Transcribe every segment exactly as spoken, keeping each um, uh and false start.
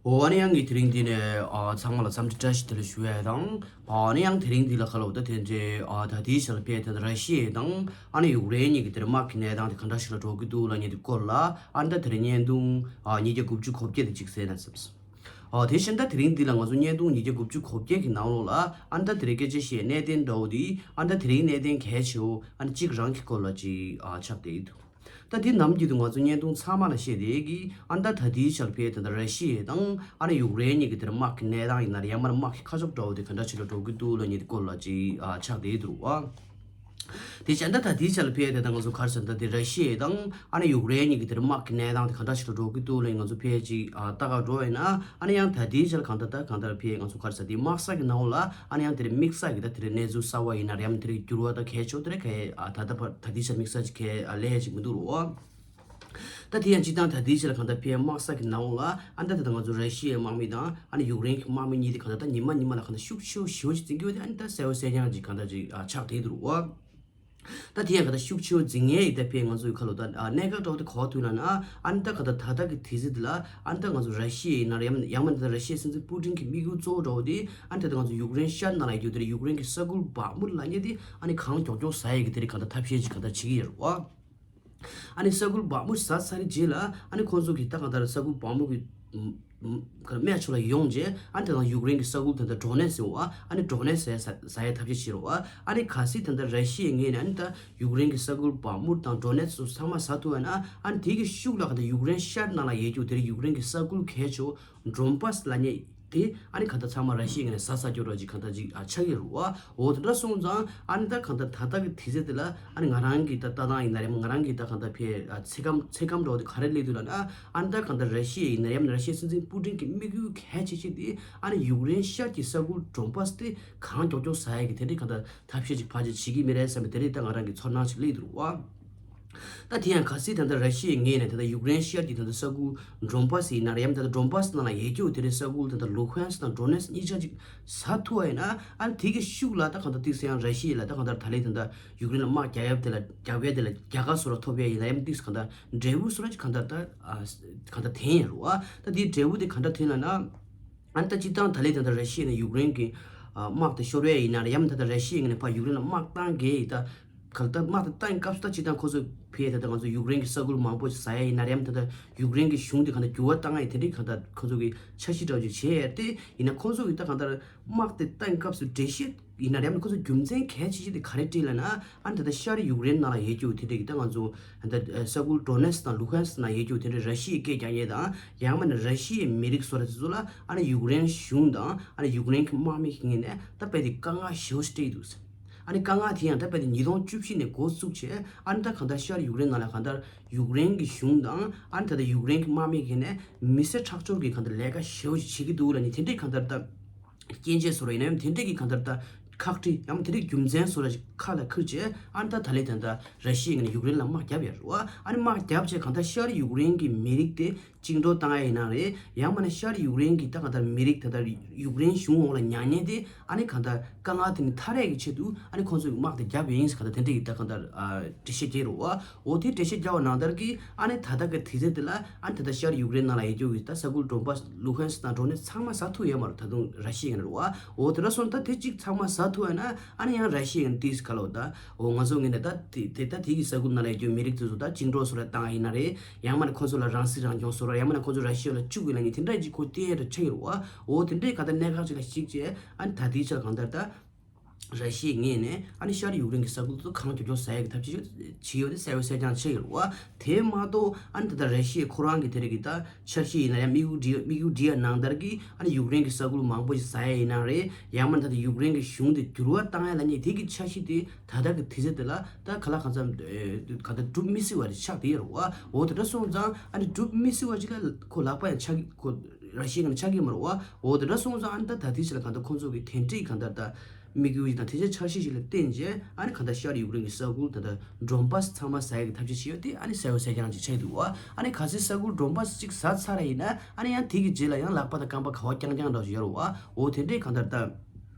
འོ་ཨ་ནི་ཡང་གི་དེ་རིང་འདི་ནས་ཨ་ཚང་མ་ལ་འཚམས་འདྲི་བཀྲ་ཤིས་བདེ་ལེགས་ཞུ་ཡ་དང་། ཨ་ནི་ཡང་དེ་རིང་འདི་ལ་ཁ་ལོ་ད་དེ་འདྲའི་ཨ་ད་ལྟའི་ཆར་ཕེ་ད་ལྟ་ར་ཤི་ཡ་དང་ཨ་ནི་ཡུཀ་རེན་གཉིས་ཀྱི་དེར་དམག་གི་གནས་སྟངས་དེ་ག་འདྲ་ཞིག་ལ་འགྲོ་གི་འདུག་ལབ་མཁན་དེ་སྐོར་ལ་ཨ་ནི་ད་དེ་རིང་བརྙན་ཐུང་ཨ་ཉིས་བརྒྱ་དགུ་བཅུ་གོ་བརྒྱད་དེ་གཅིག་གསན་ན་བསམས། ཨ་དེ་བཞིན་ད་དེ་རིང་འདི་ལ་ང་ཚོ་བརྙན་ཐུང་ཉིས་བརྒྱ་དགུ་བཅུ་གོ་བརྒྱད་ཀྱི་ནང་ལོགས་ལ་ཨ་ནི་ད་དེ་རིང་སྐད་ཆ་བཤད་གནད་དོན་འདྲ་བོ་དེ་ཨ་ནི་ད་དེ་རིང་གནད་དོན་གལ་ཆེ་བོ་ཨ་ནི་གཅིག་རང་གི་སྐོར་ལ་ཅིག་ཨ་ཆགས་བསྡད་ཡོད་འདུག་ད་འདི་ནམ་རྒྱུན་དུ་ང་ཚོ་བརྙན་ཐུང་ཚང་མ་ལ་བཤད་བསྡད་ཀྱི་ཨ་ནི་ད་ད་ལྟའི་ཆར་ཕེ་ད་ལྟ་ར་ཤི་ཡ་དང་ཨ་ནི་ཡུཀ་རེན་གཉིས་ཀྱི་དེར་དམག་གི་གནས་སྟངས་ཡིན་ན་རེད། ཡང་མིན་ན་དམག་གི་ཁ་ཕྱོགས་འདྲ་བོ་དེ་ག་འདྲ་ཞིག་ལ་འགྲོ་གི་འདུག་ལབ་མཁན་དེ་སྐོར་ལ་ཅིག་ཨ་ཆགས་བསྡད་འདུག་ཨ། དེ་བྱས་ད་ད་ལྟའི་ཆར་ཕེ་ད་ལྟ་ང་ཚོ་ག་རེ་ཟེར་ན་ད་དེ་ར་ཤི་ཡ་དང་ཨ་ནི་ཡུཀ་རེན་གཉིས་ཀྱི་དེར་དམག་གི་གནས་སྟངས་དེ་ག་འདྲ་ཞིག་ལ་འགྲོ་གི་འདུག་ལབ་ང་ཚོ་ཕེ་ཅིག་ཨ་ལྟ་ག་འགྲོ་བ་ཡིན་ན་ཨ་ནི་ཡང་ད་ལྟའི་ཆར་གང་ལྟར་ད་གང་ལྟར་ཕེ་ང་ཚོ་ག་རེ་ཟེར་དེ་དམག་ས་གི་ནང་ལ་ཨ་ནི་ཡང་དེ་རིང་དམིགས་བསལ་གྱི་ད་དེ་རིང་གནས་ཚུལ་གསར་བ་ཡིན་ན་རེད། ཡང་དེ་རིང་འགྱུར་བ་ད་གལ་ཆེ་བོ་དེ་རེད། ག་ཨ་ད་ལྟ་བར་ད་ལྟའི་ཆར་དམིགས་བསལ་ཅིག་ག་ཨ་ལས་ཅིག་མི་འདུག་རོ། ད་དེ་ཡང་སྤྱིར་བཏང་ད་ལྟའི་ཆར་གང་ལྟར་ཕེ་དམག་ས་གི་ནང་ལ་ཨ་ད་ད་ང་ཚོ་ར་ཤི་ཡའི་དམག་མི་དང་ཨ་ནི་ཡུཀ་རེན་གྱི་དམག་མི་གཉིས་དེ་གང་ལྟར་ད་ཉི་མ་ཉི་མ་ལ་གང་ལྟར་ཤུགས་ཆེ་བོ་ཞེ་བོ་ཅིག་འཛིང་གི་ཡོད་དེ་ཨ་ནི་ད་གསལ་བོ་གསལ་རྐྱང་ཅིག་གང་ལྟར་ཅིག་ཨ་ཆགས་བསྡད་འདུག་རོ། ད་དེ་ཡང་ག་ད་ཤུགས་ཆེ་བོ་འཛིང་ངེས་ཡིན། ད་ཕེ་ང་ཚོ་ཡི་ཁ་ལོ་ད་ཨ་གནད་འགག་འདྲ་བོ་དེ་ག་བ་ཐུག་ན་ན་ཨ་ནི་ད་ག་ད་ད་ལྟ་གི་དུས་ཚོད་འདི་ལ་ཨ་ནི་ད་ང་ཚོ་ར་ཤི་ཡ་ཡིན་ན་རེད། ཡང་ཡང་མིན་ད་ར་ཤི་ཡའི་སྲིད་འཛིན་པུ་ཏིན་གྱི་དམིགས་ཡུལ་གཙོ་བོ་འདྲ་བོ་དེ་ཨ་ནི་ད་ད་ང་ཚོ་ཡུཀ་རེན་ཤར་ནང་ལ་ཡོད་རྒྱུ་དེ་རེད། ཡུཀ་རེན་གྱི་ས་ཁུལ་བག་མུར་ལབ་མཁན་དེ་ཨ་ནི་གང་མགྱོགས་མགྱོགས་ཟ་ཡས་ཀྱི་དེ་རེད། ག་ད་ཐབས་ཤེས་ཅིག་ག་ད་བྱེད་ཀྱི་ཡོད་རེད་བ། ཨ་ནི་ས་ཁུལ་བག་མུར་ཟ་ཚར་རྗེས་ལ་ཨ་ནི་ཁོང་ཚོ་གི་ད་ག་ད་ས་ཁུལ་བག་མུར་གྱི་ཁར་རྨས་ཆུ་ལ་ཡོང་རྗེས་ཨ་ནི་ད་ལྟ་ཡུཀ་རེན་གྱི་ས་ཁུལ་ད་ལྟ་ཌོ་ནེ་སི་ཡོད་པ་ཨ་ནི་ཌོ་ནེ་སི་ཟ་ཡ་ཐབས་ཤེས་བྱེད་རོགས་ཨ། ཨ་ནི་གལ་སྲིད་ད་ལྟ་ར་ཤི་ཡའི་ངོས་ནས་ཨ་ནི་ད་ཡུཀ་རེན་གྱི་ས་ཁུལ་བག་མུར་དང་ཌོ་ནེ་སི་ཚང་མ་ཟ་ཐུབ་པ་ན་ཨ་ནི་དེ་གི་ཤུགས་ལ་ག་ད་ཡུཀ་རེན་ཤར་ནང་ལ་ཡོད་རྒྱུ་དེ་རེད། ཡུཀ་རེན་གྱི་ས་ཁུལ་གལ་ཆེ་བོ་ཌོན་པཱ་སི་ལབ་མཁན་དེ་ཨ་ནི་ག་ད་ཚང་མ་ར་ཤི་ཡའི་ངོས་ནས་ཟ་ཚར་རྒྱུ་ར་ཅིག་ག་ད་ཅིག་ཨ་ཆགས་ཀྱི་རེད་བ། འོ་དེ་འདྲ་སོང་ཙང་ཨ་ནི་ད་ག་ད་ད་ལྟ་གི་དུས་ཚོད་དེ་ལ་ཨ་ནི་ང་རང་གི་ད་ལྟ་སྟངས་ཡིན་ན་རེད། ང་རང་གི་ད་གང་ལྟར་ཕེ་ཨ་ཚེ་སྐམ་ཚེ་སྐམ་འདྲ་བོ་དེ་ག་རེ་སླེབས་འདུག་ལབ་ན་ཨ་ནི་ད་གང་ལྟར་ར་ཤི་ཡ་ཡིན་ན་རེད། ཡང་ན་ར་ཤི་ཡའི་སྲིད་འཛིན་པུ་ཏིན་གྱི་དམིགས་ཡུལ་གལ་ཆེ་ཤོས་དེ་ཨ་ནི་ཡུཀ་རེན་ཤར་གྱི་ས་ཁུལ་ཌོན་པཱ་སི་དེ་གང་མགྱོགས་མགྱོགས་ཟ་ཡ་གི་དེ་འདྲའི་གང་ལྟར་ཐབས་ཤེས་ཅིག་ཕལ་ཆེར་བྱེད་ཀྱི་མེད་རེད་བསམ་པའི་དེ་འདྲའི་ད་ང་རང་གི་ཚོར་སྣང་ཞིག་སླེབས་འདུག་བ། ད་དེ་ཡང་གལ་སྲིད་ད་ལྟ་ར་ཤི་ཡའི་ངོས་ནས་ད་ལྟ་ཡུཀ་རེན་ཤར་གྱི་ད་ལྟ་ས་ཁུལ་ཌོན་པཱ་སི་ཡིན་ན་རེད། ཡང་ད་ལྟ་ཌོན་པཱ་སི་ནང་ལ་ཡོད་རྒྱུ་དེ་འདྲའི་ས་ཁུལ་ད་ལྟ་ལུ་ཧན་སི་དང་ཌོ་ནེ་སི་གཉིས་ཆ་ཅིག་ཟ་ཐུབ་པ་ཡིན་ན་ཨ་ནི་དེ་གི་ཤུགས་ལ་ད་གང་ལྟར་ཏིག་སེ་ཡང་ར་ཤི་ཡ་ལ་ད་གང་ལྟར་ད་ལན་ད་ལྟ་ཡུཀ་རེན་ལ་དམག་རྒྱག་ཡབ་དེ་ལ་རྒྱག་ཡ་དེ་ལ་རྒྱལ་ཁ་བཟོ་འདྲ་ཐོབ་ཡ་ཡིན་ན་ཡང་ཏིག་སེ་གང་ལྟར་འབྲས་བུ་བཟོ་འདྲ་ཅིག་གང་ལྟར་ད་ཨ་གང་ལྟར་ཐོན་ཡ་རེད་བ། ད་དེའི་འབྲས་བུ་དེ་གང་འདྲ་ཐོན་ལབ་ན། ཨ་ནི་ད་སྤྱིར་བཏང་ད་ལན་ད་ལྟ་ར་ཤི་ཡ་ནས་ཡུཀ་རེན་གྱི་ཨ་དམག་དེ་ཤོར་བ་ཡིན་ན་རེད། ཡང་མིན་ད་ལྟ་ར་ཤི་ཡ་ངོས་ནས་ཕར་ཡུཀ་རེན་ལ་དམག་བཏང་གི་ཡིན་ད། གང་ལྟར་དམག་དེ་བཏང་སྐབས་སུ་ད་སྤྱིར་བཏང་ཁོ་ཚོ་ཕེ་ད་ལྟ་ང་ཚོ་ཡུཀ་རེན་གྱི་ས་ཁུལ་མང་པོ་ཞིག་ཟ་ཡ་ཡིན་ན་རེད། ཡང་མིན་ད་ལྟ་ཡུཀ་རེན་གྱི་གཞུང་དེ་གང་ལྟར་འགྱུར་བ་བཏང་ཡ་དེ་འདྲའི་གང་ལྟར་ཁོ་ཚོ་གི་འཆར་གཞི་འདྲ་བོ་ཅིག་བྱས་ཡ་དེ་ཡིན་ན་ཁོ་ཚོ་གི་ད་གང་ལྟར་དམག་དེ་བཏང་སྐབས་སུ་འགྲེལ་བཤད་ཡིན་ན་རེད། ཡང་ཁོ་ཚོ་རྒྱུ་མཚན་གལ་ཆེ་ཤོས་དེ་ག་རེ་བྲིས་ལབ་ན་ཨ་ནི་ད་ལྟ་ཤར་ཡུཀ་རེན་ནང་ལ་ཡོད་རྒྱུ་དེ་འདྲ་གི་ད་ང་ཚོ་ད་ས་ཁུལ་ཌོ་ནེ་སི་དང་ལུ་ཧན་སི་ནང་ཡོད་རྒྱུ་དེ་འདྲ་ར་ཤི་ཡའི་སྐད་རྒྱག་མཁན་དང་ཡང་མིན་ན་ར་ཤི་ཡའི་མི་རིགས་བཟོ་འདྲ་དེ་ཚོ་ལ་ཨ་ནི་ཡུཀ་རེན་གཞུང་དང་ཨ་ནི་ཡུཀ་རེན་གྱི་དམག་མི་གི་ངོས་ནས་ད་རྦད་དེ་དཀའ་ངལ་ཞེ་པོ་ཞིག་སྤྲད་ཀྱི་འདུག་ཟེར། ཨ་ནི་དཀའ་ངལ་དེ་ཡང་ད་རྦད་དེ་ཉིས་སྟོང་བཅུ་བཞི་ནས་འགོ་བཙུགས་བྱས་ཨ་ནི་ད་གང་ལྟར་ཤར་ཡུཀ་རེན་ནང་ལ་གང་ལྟར་ཡུཀ་རེན་གྱི་གཞུང་དང་ཨ་ནི་ད་ལྟ་ཡུཀ་རེན་གྱི་དམག་མི་གི་ངོས་ནས་མི་སེར་ཁྲག་སྦྱོར་གྱི་གང་ལྟར་ལས་ཀ་ཞེ་པོ་ཞིག་བྱེད་ཀྱི་འདུག་ལབ་ནས་དེ་འདྲའི་གང་ལྟར་ད། སྐྱོན་བརྗོད་བཟོ་འདྲ་ཡིན་ན་ཡང་དེ་འདྲ་གི་གང་ལྟར་ད་ཁག་དཀྲི་ཡང་དེ་འདྲའི་རྒྱུ་མཚན་བཟོ་འདྲ་ཞིག་ཁ་ལ་ཁུར་བྱས་ཨ་ནི་ད་ད་ལན་ད་ད་ར་ཤི་ཡའི་ངོས་ནས་ཡུཀ་རེན་ལ་དམག་བརྒྱབ་ཡོད་རེད་བ། ཨ་ནི་དམག་བརྒྱབ་བྱས་གང་ལྟར་ཤར་ཡུཀ་རེན་གྱི་མི་རིགས་དེ་བཅིངས་འགྲོལ་བཏང་ཡ་ཡིན་ན་རེད། ཡང་མིན་ན་ཤར་ཡུཀ་རེན་གྱི་ད་གང་ལྟར་མི་རིགས་ད་ལྟ་ཡུཀ་རེན་གཞུང་འོག་ལ་མྱངས་མཁན་དེ་ཨ་ནི་གང་ལྟར་དཀའ་ངལ་དེ་ནས་ཐར་ཡས་ཀྱི་ཆེད་དུ་ཨ་ནི་ཁོང་ཚོས་དམག་དེ་བརྒྱབ་ཡིན་ཟེར་གང་ལྟར་དེ་འདྲ་གི་ད་གང་ལྟར་ཨ་འགྲེལ་བཤད་རྒྱག་རེད་བ། འོ་དེ་འགྲེལ་བཤད་རྒྱག་པ་ནང་ལྟར་གྱི་ཨ་ནི་ད་ལྟ་གི་དུས་ཚོད་དེ་ལ་ཨ་ནི་ད་ལྟ་ཤར་ཡུཀ་རེན་ནང་ལ་ཡོད་རྒྱུ་གི་ད་ས་ཁུལ་ཌོན་པཱ་སི་ལུ་ཧན་སི་དང་ཌོ་ནེ་སི་ཚང་མ་ཟ་ཐུབ་ཡོད་མ་རེད། ད་དུང་ར་ཤི་ཡ་ཡིན་རེད་བ། འོ་དེ་འདྲ་སོང་ད་དེ་གཅིག་ཚང་མ་ཟ་ཐུབ་ཡ་ན་ཨ་ནི་ཡང་ར་ཤི་ཡ་ཡིན་ཏིས་ག་ལོ་ད། འོ་ང་ཚོ་ངོས་ནས་ད་དེ་དེ་ད་དེ་གི་ས་ཁུལ་ནང་ལ་ཡོད་རྒྱུ་མི་རིགས་དེ་ཚོ་ད་བཅིངས་འགྲོལ་བཟོ་འདྲ་བཏང་ཡ་ཡིན་ན་རེད། ཡང་མིན་ན་ཁོ་ཚོ་ལ་རང་སྲིད་རང་སྐྱོང་བཟོ་འདྲ་ཡང་མིན་ན་ཁོ་ཚོ་ར་ཤི་ཡ་ལ་བཅུག་དགོས་ལབ་མཁན་དེ་འདྲ་ཅིག་ཁོ་བསྟན་ཡ་འདྲ་ཆགས་ཡོད་རེད་བ། འོ་དེ་འདྲའི་གང་ལྟར་གནད་འགག་ཅིག་ལ་གཞིགས་བྱས་ཨ་ནི་ད་ལྟའི་ཆར་གང་ལྟར་ད། ར་ཤི་ཡའི་ངོས་ནས་ཨ་ནི་ཤར་ཡུཀ་རེན་གྱི་ས་ཁུལ་དུ་གང་མགྱོགས་མགྱོགས་ཟ་ཡག་གི་ཐབས་ཤེས་བྱེད་ཡོད་དེ་གསལ་པོ་གསལ་རྐྱང་ཆགས་ཡོད་རེད་བ། དེ་མ་གཏོགས་ཨ་ནི་ད་ལྟ་ར་ཤི་ཡས་ཁོ་རང་གི་དེ་རིང་གི་ད་འཆར་གཞི་ཡིན་ན་ཡང་དམིགས་ཡུལ་བྲིས་དམིགས་ཡུལ་བྲིས་ཡ་ནང་ལྟར་གྱི་ཨ་ནི་ཡུཀ་རེན་གྱི་ས་ཁུལ་མང་པོ་ཞིག་ཟ་ཡ་ཡིན་ན་རེད། ཡང་མིན་ད་ལྟ་ཡུཀ་རེན་གྱི་གཞུང་དེ་འགྱུར་བ་བཏང་ཡ་ལབ་མཁན་དེ་གི་འཆར་གཞི་དེ་ད་ལྟ་གི་དུས་ཚོད་དེ་ལ་ད་ག་ལ་གང་འཚམ་ག་ད་སྒྲུབ་མི་སྲིད་པ་རེད་ཆགས་བསྡད་ཡོད་རེད་བ། འོ་དེ་འདྲ་སོང་ཙང་ཨ་ནི་སྒྲུབ་མི་སྲིད་པ་ཅིག་ལ་ཁོ་ལག་པ་ཡང་ཆགས་ཁོ་ར་ཤི་ཡ་གི་ཆགས་ཀྱི་མ་རེད་བ། འོ་དེ་འདྲ་སོང་ཙང་ཨ་ནི་ད་ད་ལྟའི་ཆར་ལ་གང་ལྟར་ཁོང་ཚོ་གི་དེ་འདྲའི་གང་ལྟར་ད། དམིགས་ཡུལ་དང་དེ་ཆ་འཆར་གཞི་ཞིག་ལ་བརྟེན་རྗེས་ཨ་ནི་གང་ལྟར་ཤར་ཡུཀ་རེན་གྱི་ས་ཁུལ་ད་ལྟ་ཌོན་པཱ་སི་ཚང་མ་ཟ་ཡག་གི་ཐབས་ཤེས་བྱེད་ཡོད་དེ་ཨ་ནི་གསལ་པོ་གསལ་རྐྱང་ཅིག་ཆགས་འདུག་བ། ཨ་ནི་གལ་སྲིད་ས་ཁུལ་ཌོན་པཱ་སི་གཅིག་ཟ་ཚར་བ་ཡིན་ན་ཨ་ནི་ཡང་དེ་གི་རྗེས་ལ་ཡང་ལག་པ་དང་རྐང་པ་ག་བ་རྐྱང་རྐྱང་འདྲ་ཞིག་ཡོད་རེད་བ། འོ་དེ་འདྲའི་གང་ལྟར་ད་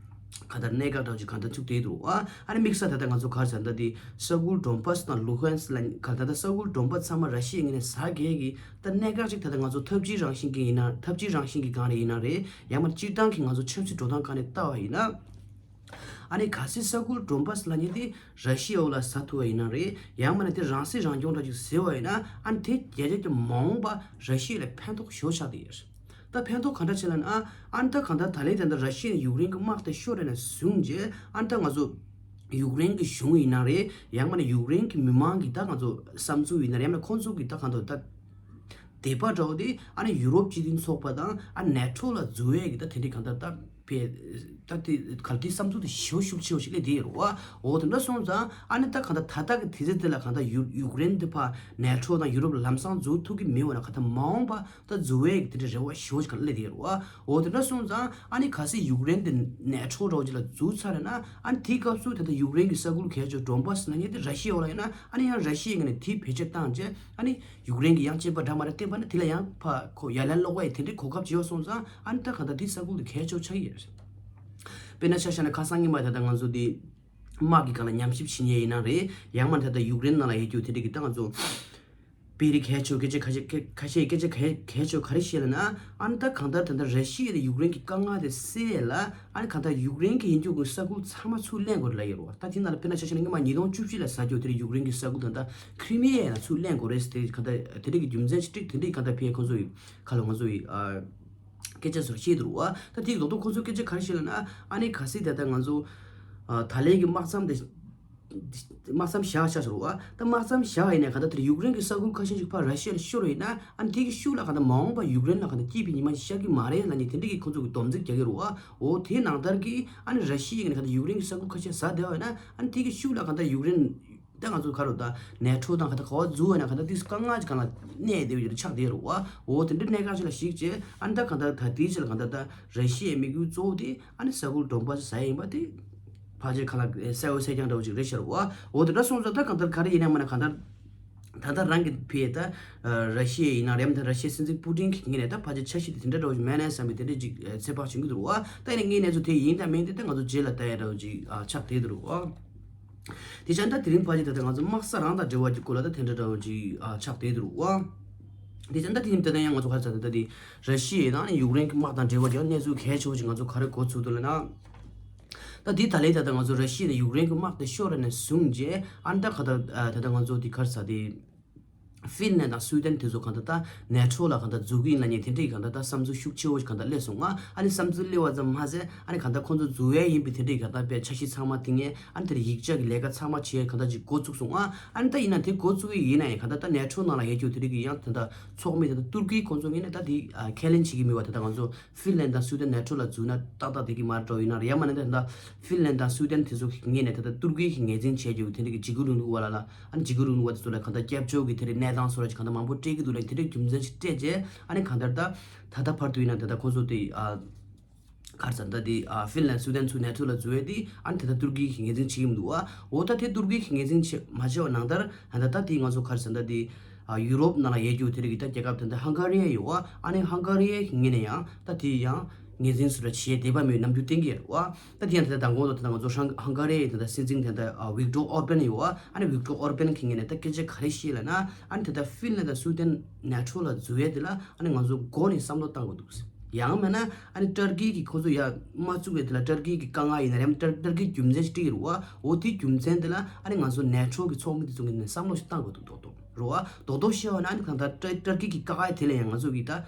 ག་ད་གནད་འགག་འདྲ་བོ་ཅིག་ག་ད་ཐུག་བསྡད་འདུག་ཨ། ཨ་ནི་དམིགས་བསལ་ད་ལྟ་ང་ཚོ་ག་རེ་ཟེར་ན་ད་དེ་ས་ཁུལ་ཌོན་པཱས་དང་ལུ་ཧན་སི་ལ་ག་ད་ད་ས་ཁུལ་ཌོན་པཱས་ཚང་མ་ར་ཤི་ཡའི་ངོས་ནས་ཟ་གི་གི་ད་གནད་འགག་ཅིག་ད་ལྟ་ང་ཚོ་འཐབ་ཇུས་རང་བཞིན་གྱི་ཡིན་ན་འཐབ་ཇུས་རང་བཞིན་གྱི་སྒང་ནས་ཡིན་ན་རེད། ཡང་མིན་སྤྱིར་བཏང་གི་ང་ཚོ་ཆབ་སྲིད་འགྲོ་སྟངས་སྒང་ནས་ལྟ་བ་ཡིན་ན། ཨ་ནི་གལ་སྲིད་ས་ཁུལ་ཌོན་པཱས་ལབ་མཁན་དེ་ར་ཤི་ཡའི་འོག་ལ་ཟ་ཐུབ་པ་ཡིན་ན་རེད། ཡང་མིན་ན་དེ་རང་སྲིད་རང་སྐྱོང་འདྲ་ཅིག་ཟེར་བ་ཡིན་ན། ཨ་ནི་དེ་རྒྱལ་ཁབ་ཀྱི་མ་འོངས་པ་ར་ཤི་ཡ་ལ་ཕན་ཐོགས་ཞེ་པོ་ཆགས་བསྡད་ཡོད་རེད། ད་ཕན་ཐོགས་ག་འདྲ་བྱེད་ལབ་ན། ཨ་ནི་ད་གང་ལྟར་ད་ལན་ད་ལྟ་ར་ཤི་ཡས་ཡུཀ་རེན་གྱི་དམག་དེ་ཤོར་ར་ནས་བཟུང་རྗེས། ཨ་ནི་ད་ང་ཚོ་ཡུཀ་རེན་གྱི་གཞུང་ཡིན་ན་རེད། ཡང་མིན་ན་ཡུཀ་རེན་གྱི་མི་མང་གི་ད་ང་ཚོ་བསམ་ཚུལ་ཡིན་ན་རེད། ཡང་མིན་ན་ཁོང་ཚོ་གི་ད་གང་ལྟར་ད་དད་པ་འདྲ་བོ་དེ་ཨ་ནི་ཡུ་རོབ་སྤྱི་མཐུན་ཚོགས་པ་དང་ཨ་ནེ་ཊོ་ལ་འཛུལ་ཡས་ཀྱི་ད་དེ་འདྲའི་གང་ལྟར་ད་ཕེ་ད་དེ་ག་ལ་དེ་བསམ་ཚུལ་དེ་ཞེ་པོ་ཤུགས་ཆེ་བོ་ཞིག་སླེབས་བསྡད་ཡོད་རེད་བ། འོ་དེ་འདྲ་སོང་ཙང་ཨ་ནི་ད་གང་ལྟར་ད་ལྟ་གི་དུས་ཚོད་དེ་ལ་གང་ལྟར་ཡུ་ཡུཀ་རེན་དེ་ཕར་ནེ་ཊོ་དང་ཡུ་རོབ་ལམ་སང་འཛུལ་ཐུབ་ཀྱི་མེད་འོ་ན། གང་ལྟར་མ་འོངས་པ་ད་འཛུལ་བའི་དེ་འདྲའི་རེ་བ་ཞེ་པོ་ཞིག་ག་ལ་སླེབས་བསྡད་ཡོད་རེད་བ། འོ་དེ་འདྲ་སོང་ཙང་ཨ་ནི་གལ་སྲིད་ཡུཀ་རེན་དེ་ནེ་ཊོ་འདྲ་བོ་ཅིག་ལ་འཛུལ་ཚར་ན། ཨ་ནི་དེའི་སྐབས་སུ་ད་ལྟ་ཡུཀ་རེན་གྱི་ས་ཁུལ་གལ་ཆེ་ཌོན་པཱས་ལབ་མཁན་དེ་ར་ཤི་ཡའི་འོག་ལ་ཡིན་ན། ཨ་ནི་ཡང་ར་ཤི་ཡའི་ངོས་ནས་དེ་བེད་སྤྱོད་བཏང་རྗེས་ཨ་ནི་ཡུཀ་རེན་གྱི་ཡང་གཅེས་པ་འདྲ་མ་འདྲ་བསྟན་པ་ན་དེ་ལ་ཡང་ཕར་ཁོ་ཡ་ལན་སློག་པ་ཡི་དེ་འདྲའི་གོ་སྐབས་ཅིག་ཡོད་སོང་ཙང་། ཨ་ནི་ད་གང་ལྟར་དེའི་ས་ཁུལ་དེ་གལ་ཆེ་བོ་ཆགས་ཀྱི་ཡོད་རེད། དཔེར་ན་ཆ་བཞག་ན་ཁ་སང་ཉི་མ་ད་ལྟ་ང་ཚོ་དེ་དམག་གི་སྒང་ལ་ཉམས་ཞིབ་བྱེད་མཁན་ཡིན་ན་རེད། ཡང་མིན་ད་ལྟ་ཡུཀ་རེན་ནང་ལ་ཡོད་རྒྱུ་དེ་འདྲ་གི་ད་ང་ཚོ་དཔེ་རིགས་གལ་ཆེ་བོ་སྐད་ཆ་ཁ་ཤས་ཁ་ཤས་སྐད་ཆ་གལ་གལ་ཆེ་བོ་ག་རེ་བཤད་ལབ་ན། ཨ་ནི་ད་གང་ལྟར་ད་ལྟ་ར་ཤི་ཡ་དང་ཡུཀ་རེན་གྱི་དཀའ་ངལ་དེ་སེལ་ཡས་ལ། ཨ་ནི་གང་ལྟར་ཡུཀ་རེན་གྱི་ཡིན་རྒྱུ་གི་ས་ཁུལ་ཚང་མ་ཚུར་ལེན་དགོས་རེད་ལབ་ཡོད་རེད་བ། ད་དེ་ནང་ལ་དཔེར་ན་ཆ་བཞག་ན་སྔོན་མ་ཉིས་སྟོང་བཅུ་བཞི་ལ་ཟ་རྒྱུ་དེ་རིང་ཡུཀ་རེན་གྱི་ས་ཁུལ་དང་ད་ཁྲི་མི་ཡ་ཡང་ཚུར་ལེན་དགོས་རེད་ཟེར། དེ་གང་ལྟར་དེ་འདྲ་གི་རྒྱུ་མཚན་ཞིག་བསྒྲིགས། དེ་འདྲ་གི་གང་ལྟར་ཕེ་ཁོང་ཚོ་ཡི་ཁ་ལ་ང་ཚོ་ཡི་ཨ་སྐད་ཆ་ཚོར་བཤད་འདུག་རེད་བ། ད་དེ་རྡོག་རྡོག་ཁོང་ཚོ་སྐད་ཆ་ག་རེ་བཤད་ལབ་ན། ཨ་ནི་གལ་སྲིད་ད་ལྟ་ང་ཚོ་ཨ་ད་ལན་གྱི་དམག་མཚམས་དེ་དམག་མཚམས་བཞག་བཞག་ཟེར་བ། ད་དམག་མཚམས་བཞག་ཡིན་ནའི་གང་ལྟར་དེར་ཡུཀ་རེན་གྱི་ས་ཁུལ་ཁ་ཤས་ཤིག་ཕར་ར་ཤི་ཡ་ལ་ཤོར་ཡིན་ན། ཨ་ནི་དེ་གི་ཤུགས་ལ་གང་ལྟར་མ་འོངས་པར་ཡུཀ་རེན་ལ་གང་ལྟར་སྐྱིད་པའི་ཉི་མ་ཞིག་ཤར་གྱི་མ་རེད་ལབ་ནས་དེ་འདྲ་གི་ཁོང་ཚོ་གི་སྡོམ་ཚིག་རྒྱག་གི་རེད་བ། འོ་དེ་ནང་ལྟར་གྱི་ཨ་ནི་ར་ཤི་ཡ་གི་ནས་གང་ལྟར་ཡུཀ་རེན་གྱི་ས་ཁུལ་ཁ་ཤས་ཟ་བསྡད་པ་ཡིན་ན། ཨ་ནི་དེ་གི་ཤུགས་ལ་གང་ལྟར་ཡུཀ་རེན་ད་ང་ཚོ་ག་རེ་ད་ནེ་ཊོ་དང་གང་ལྟར་ག་བ་འཛུལ་བ་ཡིན་ན་གང་ལྟར་དེ་དཀའ་ངལ་ཅིག་གང་ལ་གནས་བསྡད་པ་ཡོད་ཆགས་བསྡད་རེད་བ། འོ་དེ་འདྲ་གནད་འགག་ཅིག་ལ་གཞིགས་བྱས། ཨ་ནི་ད་གང་ལྟར་ད་དེའི་ཆེད་ལ་གང་ལྟར་ད་ར་ཤི་ཡའི་དམིགས་ཡུལ་གཙོ་བོ་དེ་ཨ་ནི་ས་ཁུལ་ཌོན་པཱས་ཟ་ཡ་ཡིན་པ་དེ་ཕལ་ཆེར་ཁ་ལ་གསལ་བོ་གསལ་རྐྱང་འདྲ་བོ་ཅིག་རེད་ཤག་རེད་བ། འོ་དེ་འདྲ་སོང་ཙང་ད་གང་ལྟར་ག་རེ་ཡིན་ན་མིན་ན་གང་ལྟར་ད་ལྟ་རང་གི་ཕེ་ད་ར་ཤི་ཡ་ཡིན་ན་རེད། ད་ར་ཤི་ཡའི་སྲིད་འཛིན་པུ་ཏིན་གྱི་ངོས་ནས་ད་ཕལ་ཆེར་འཆར་གཞི་དེ་དེ་འདྲ་འདྲ་བོ་ཞིག་མེད་ན་བསམ་པའི་དེ་འདྲ་ཅིག་ཚོད་དཔག་བྱེད་ཀྱི་འདུག་རེད་བ། ད་ཡིན་ན་དངོས་གནས་ཚོ་དེ་ཡིན་དང་མིན་དེ་ད་ང་ཚོ་རྗེས་ལ་ལྟ་ཡ་འདྲ་བོ་ཅིག་ཆགས་བསྡད་འདུག་རེད་བ། དེ་ཙང་ད་དེ་རིང་ཕལ་ཆེར་ད་ལྟ་ང་ཚོ་དམག་ས་རང་དང་འབྲེལ་བ་གྱི་སྐོར་ལ་ད་དེ་འདྲ་འདྲ་བོ་ཅིག་ཨ་ཆགས་བསྡད་འདུག་རེད་བ། དེ་ཙང་ད་དེ་རིང་ད་ལྟ་ཡང་ང་ཚོ་ག་རེ་ཟེར་ན། ད་དེ་ར་ཤི་ཡ་དང་ཡུཀ་རེན་གྱི་དམག་དང་འབྲེལ་བ་གྱི་གནས་ཚུལ་གལ་ཆེ་བོ་ཅིག་ང་ཚོ་ག་རེ་གོ་ཚུགས་འདུག་ལབ་ན། ད་དེ་ད་ལྟ་ད་ལྟ་ང་ཚོ་ར་ཤི་ཡ་དང་ཡུཀ་རེན་གྱི་དམག་དེ་ཤོར་ར་ནས་བཟུང་རྗེས། ཨ་ནི་ད་ག་ད་ད་ལྟ་ང་ཚོ་དེ་ག་རེ་ཟེར་དེ། ཧྥིན་ལན་དང་སུའི་ཏན་དེ་ཚོ་གང་ལྟར་ད་ནེ་ཊོ་ལ་གང་ལྟར་འཛུལ་གྱི་ཡིན་ལབ་མཁན་དེ་འདྲའི་གང་ལྟར་ད་བསམ་ཚུལ་ཤུགས་ཆེ་བོ་ཞིག་གང་ལྟར་སླེབས་སོང་ང་། ཨ་ནི་བསམ་ཚུལ་སླེབས་པ་ཙམ་མ་ཟད། ཨ་ནི་གང་ལྟར་ཁོང་ཚོ་འཛུལ་ཡས་ཡིན་པའི་དེ་འདྲའི་གང་ལྟར་པའི་འཆར་གཞི་ཚང་མ་དེ་ངས་ཨ་ནི་དེར་ཡིག་ཆ་གི་ལས་ཀ་ཚང་མ་བྱས་གང་ལྟར་ཅིག་འགོ་བཙུགས་སོང་ང་། ཨ་ནི་ད་ཡིན་ན་དེ་འགོ་བཙུགས་ཀྱི་ཡིན་ན་ཡང་གང་ལྟར་ད་ནེ་ཊོ་ནང་ལ་ཡོད་རྒྱུ་དེ་འདྲའི་གི་ཡང་ད་ལྟ་ཚོགས་མི་ད་ལྟ་ཏུར་ཀི་ཁོང་ཚོ་ངོས་ནས་ད་དེ་ཁས་ལེན་བྱེད་ཀྱི་མེད་པ། ད་ལྟ་ང་ཚོ་ཧྥིན་ལན་དང་སུའི་ཏན་ནེ་ཊོ་ལ་འཛུལ་ན་ཏག་ཏག་བསྡད་ཀྱི་མ་རེད་འདྲ་བོ་ཡིན་ན་རེད། ཡང་མིན་ན་ད་ལྟ་ཧྥིན་ལན་དང་སུའི་ཏན་དེ་ཚོ་གི་ངོས་ནས་ད་ལྟ་ཏུར་ཀི་གི་ངོས་འཛིན་བྱས་རྒྱུ་དེ་འདྲ་གི་འཇིགས་སྐུལ་རིང་ལུགས་པ་ལ་ལ་ཨ་ནི་འཇིགས་སྐུལ་རིང་ལུགས་པ་དེ་ཚོ་ལ་གང་ལྟར་སྐྱབས་བཅོལ་གྱི་དེ་རིང་གནས་སྟངས་སོགས་ལ་གང་ལྟར་མང་པོ་སྤྲད་ཀྱི་འདུག་ལ། དེ་འདྲའི་རྒྱུ་མཚན་ཞིག་སྤྲད་རྗེས་ཨ་ནི་གང་ལྟར་ད་ད་ལྟ་བར་དུ་ཡིན་ན་ད་ལྟ་ཁོང་ཚོ་དེ་ཨ་ག་རེ་ཟེར་ད་དེ་ཨ་ཧྥིན་ལན་སུའི་ཏན་ཚོ་ནེ་ཊོ་ལ་འཛུལ་བས་དེ་ཨ་ནི་ད་ལྟ་ཏུར་ཀི་གི་ངོས་འཛིན་བྱེད་ཀྱི་མི་འདུག་ཨ། འོ་ད་དེ་ཏུར་ཀི་གི་ངོས་འཛིན་བྱེད་མ་བྱས་པ་ནང་ལྟར་ད་ལྟ་ད་དེ་ང་ཚོ་ག་རེ་ཟེར་ད་དེ། ཨ་ཡུ་རོབ་ནང་ལ་ཡོད་རྒྱུ་དེ་རིགས་ཀྱི་ད་རྒྱལ་ཁབ་དེ་འདྲ་ཧང་ག་རི་ཡ་ཡོད་བ། ཨ་ནི་ཧང་ག་རི་ཡའི་ངོས་ནས་ཡང་ད་དེ་ཡང་ངོས་འཛིན་སུ་ར་བྱེད་བསྡད་པ་མེད་རྣམ་འགྱུར་བསྟན་གྱི་ཡོད་རེད་བ། ད་དེ་ཡང་དེ་ད་དང་པོ་དེ་ད་ང་ཚོ་ཧང་ཧང་ག་རི་ཡའི་དེ་ད་སྲིད་འཛིན་དེ་ད་ཨ་ཝིག་ཏོར་ཨོར་པན་ཡོད་བ། ཨ་ནི་ཝིག་ཏོར་ཨོར་པན་གྱི་ངོས་ནས་ད་སྐད་ཆ་ག་རེ་བཤད་ལབ་ན། ཨ་ནི་དེ་ད་ཧྥིན་ལན་དང་སུའི་ཏན་ནེ་ཊོ་ལ་འཛུལ་ཡས་དེ་ལ་ཨ་ནི་ང་ཚོ་མགོ་ནས་བསམ་བློ་བཏང་དགོས་འདུག་ཟེར། ཡང་མིན་ན་ཨ་ནི་ཏར་ཀི་གི་ཁོ་ཚོ་ཡར་མ་བཙུགས་པའི་དེ་ལ་ཏར་ཀི་གི་དཀའ་ངལ་ཡིན་ན་རེད། ཏར་ཏར་ཀི་རྒྱུ་མཚན་ཞིག་སྤྲད་ཀྱི་རེད་བ། འོ་དེའི་རྒྱུ་མཚན་དེ་ལ་ཨ་ནི་ང་ཚོ་ནེ་ཊོ་གི་ཚོགས་མི་དེ་ཚོ་ངོས་ནས་བསམ་བློ་ཞིག་བཏང་དགོས་འདུག་རྡོག་རྡོག་རེད་བ། རྡོག་རྡོག་བཤད་པ་ན་ཨ་ནི་གང་ལྟར་ཏར་ཏར་ཀི་གི་དཀའ་ངལ་དེ་ལ་ཡང་ང་ཚོ་གི་ད་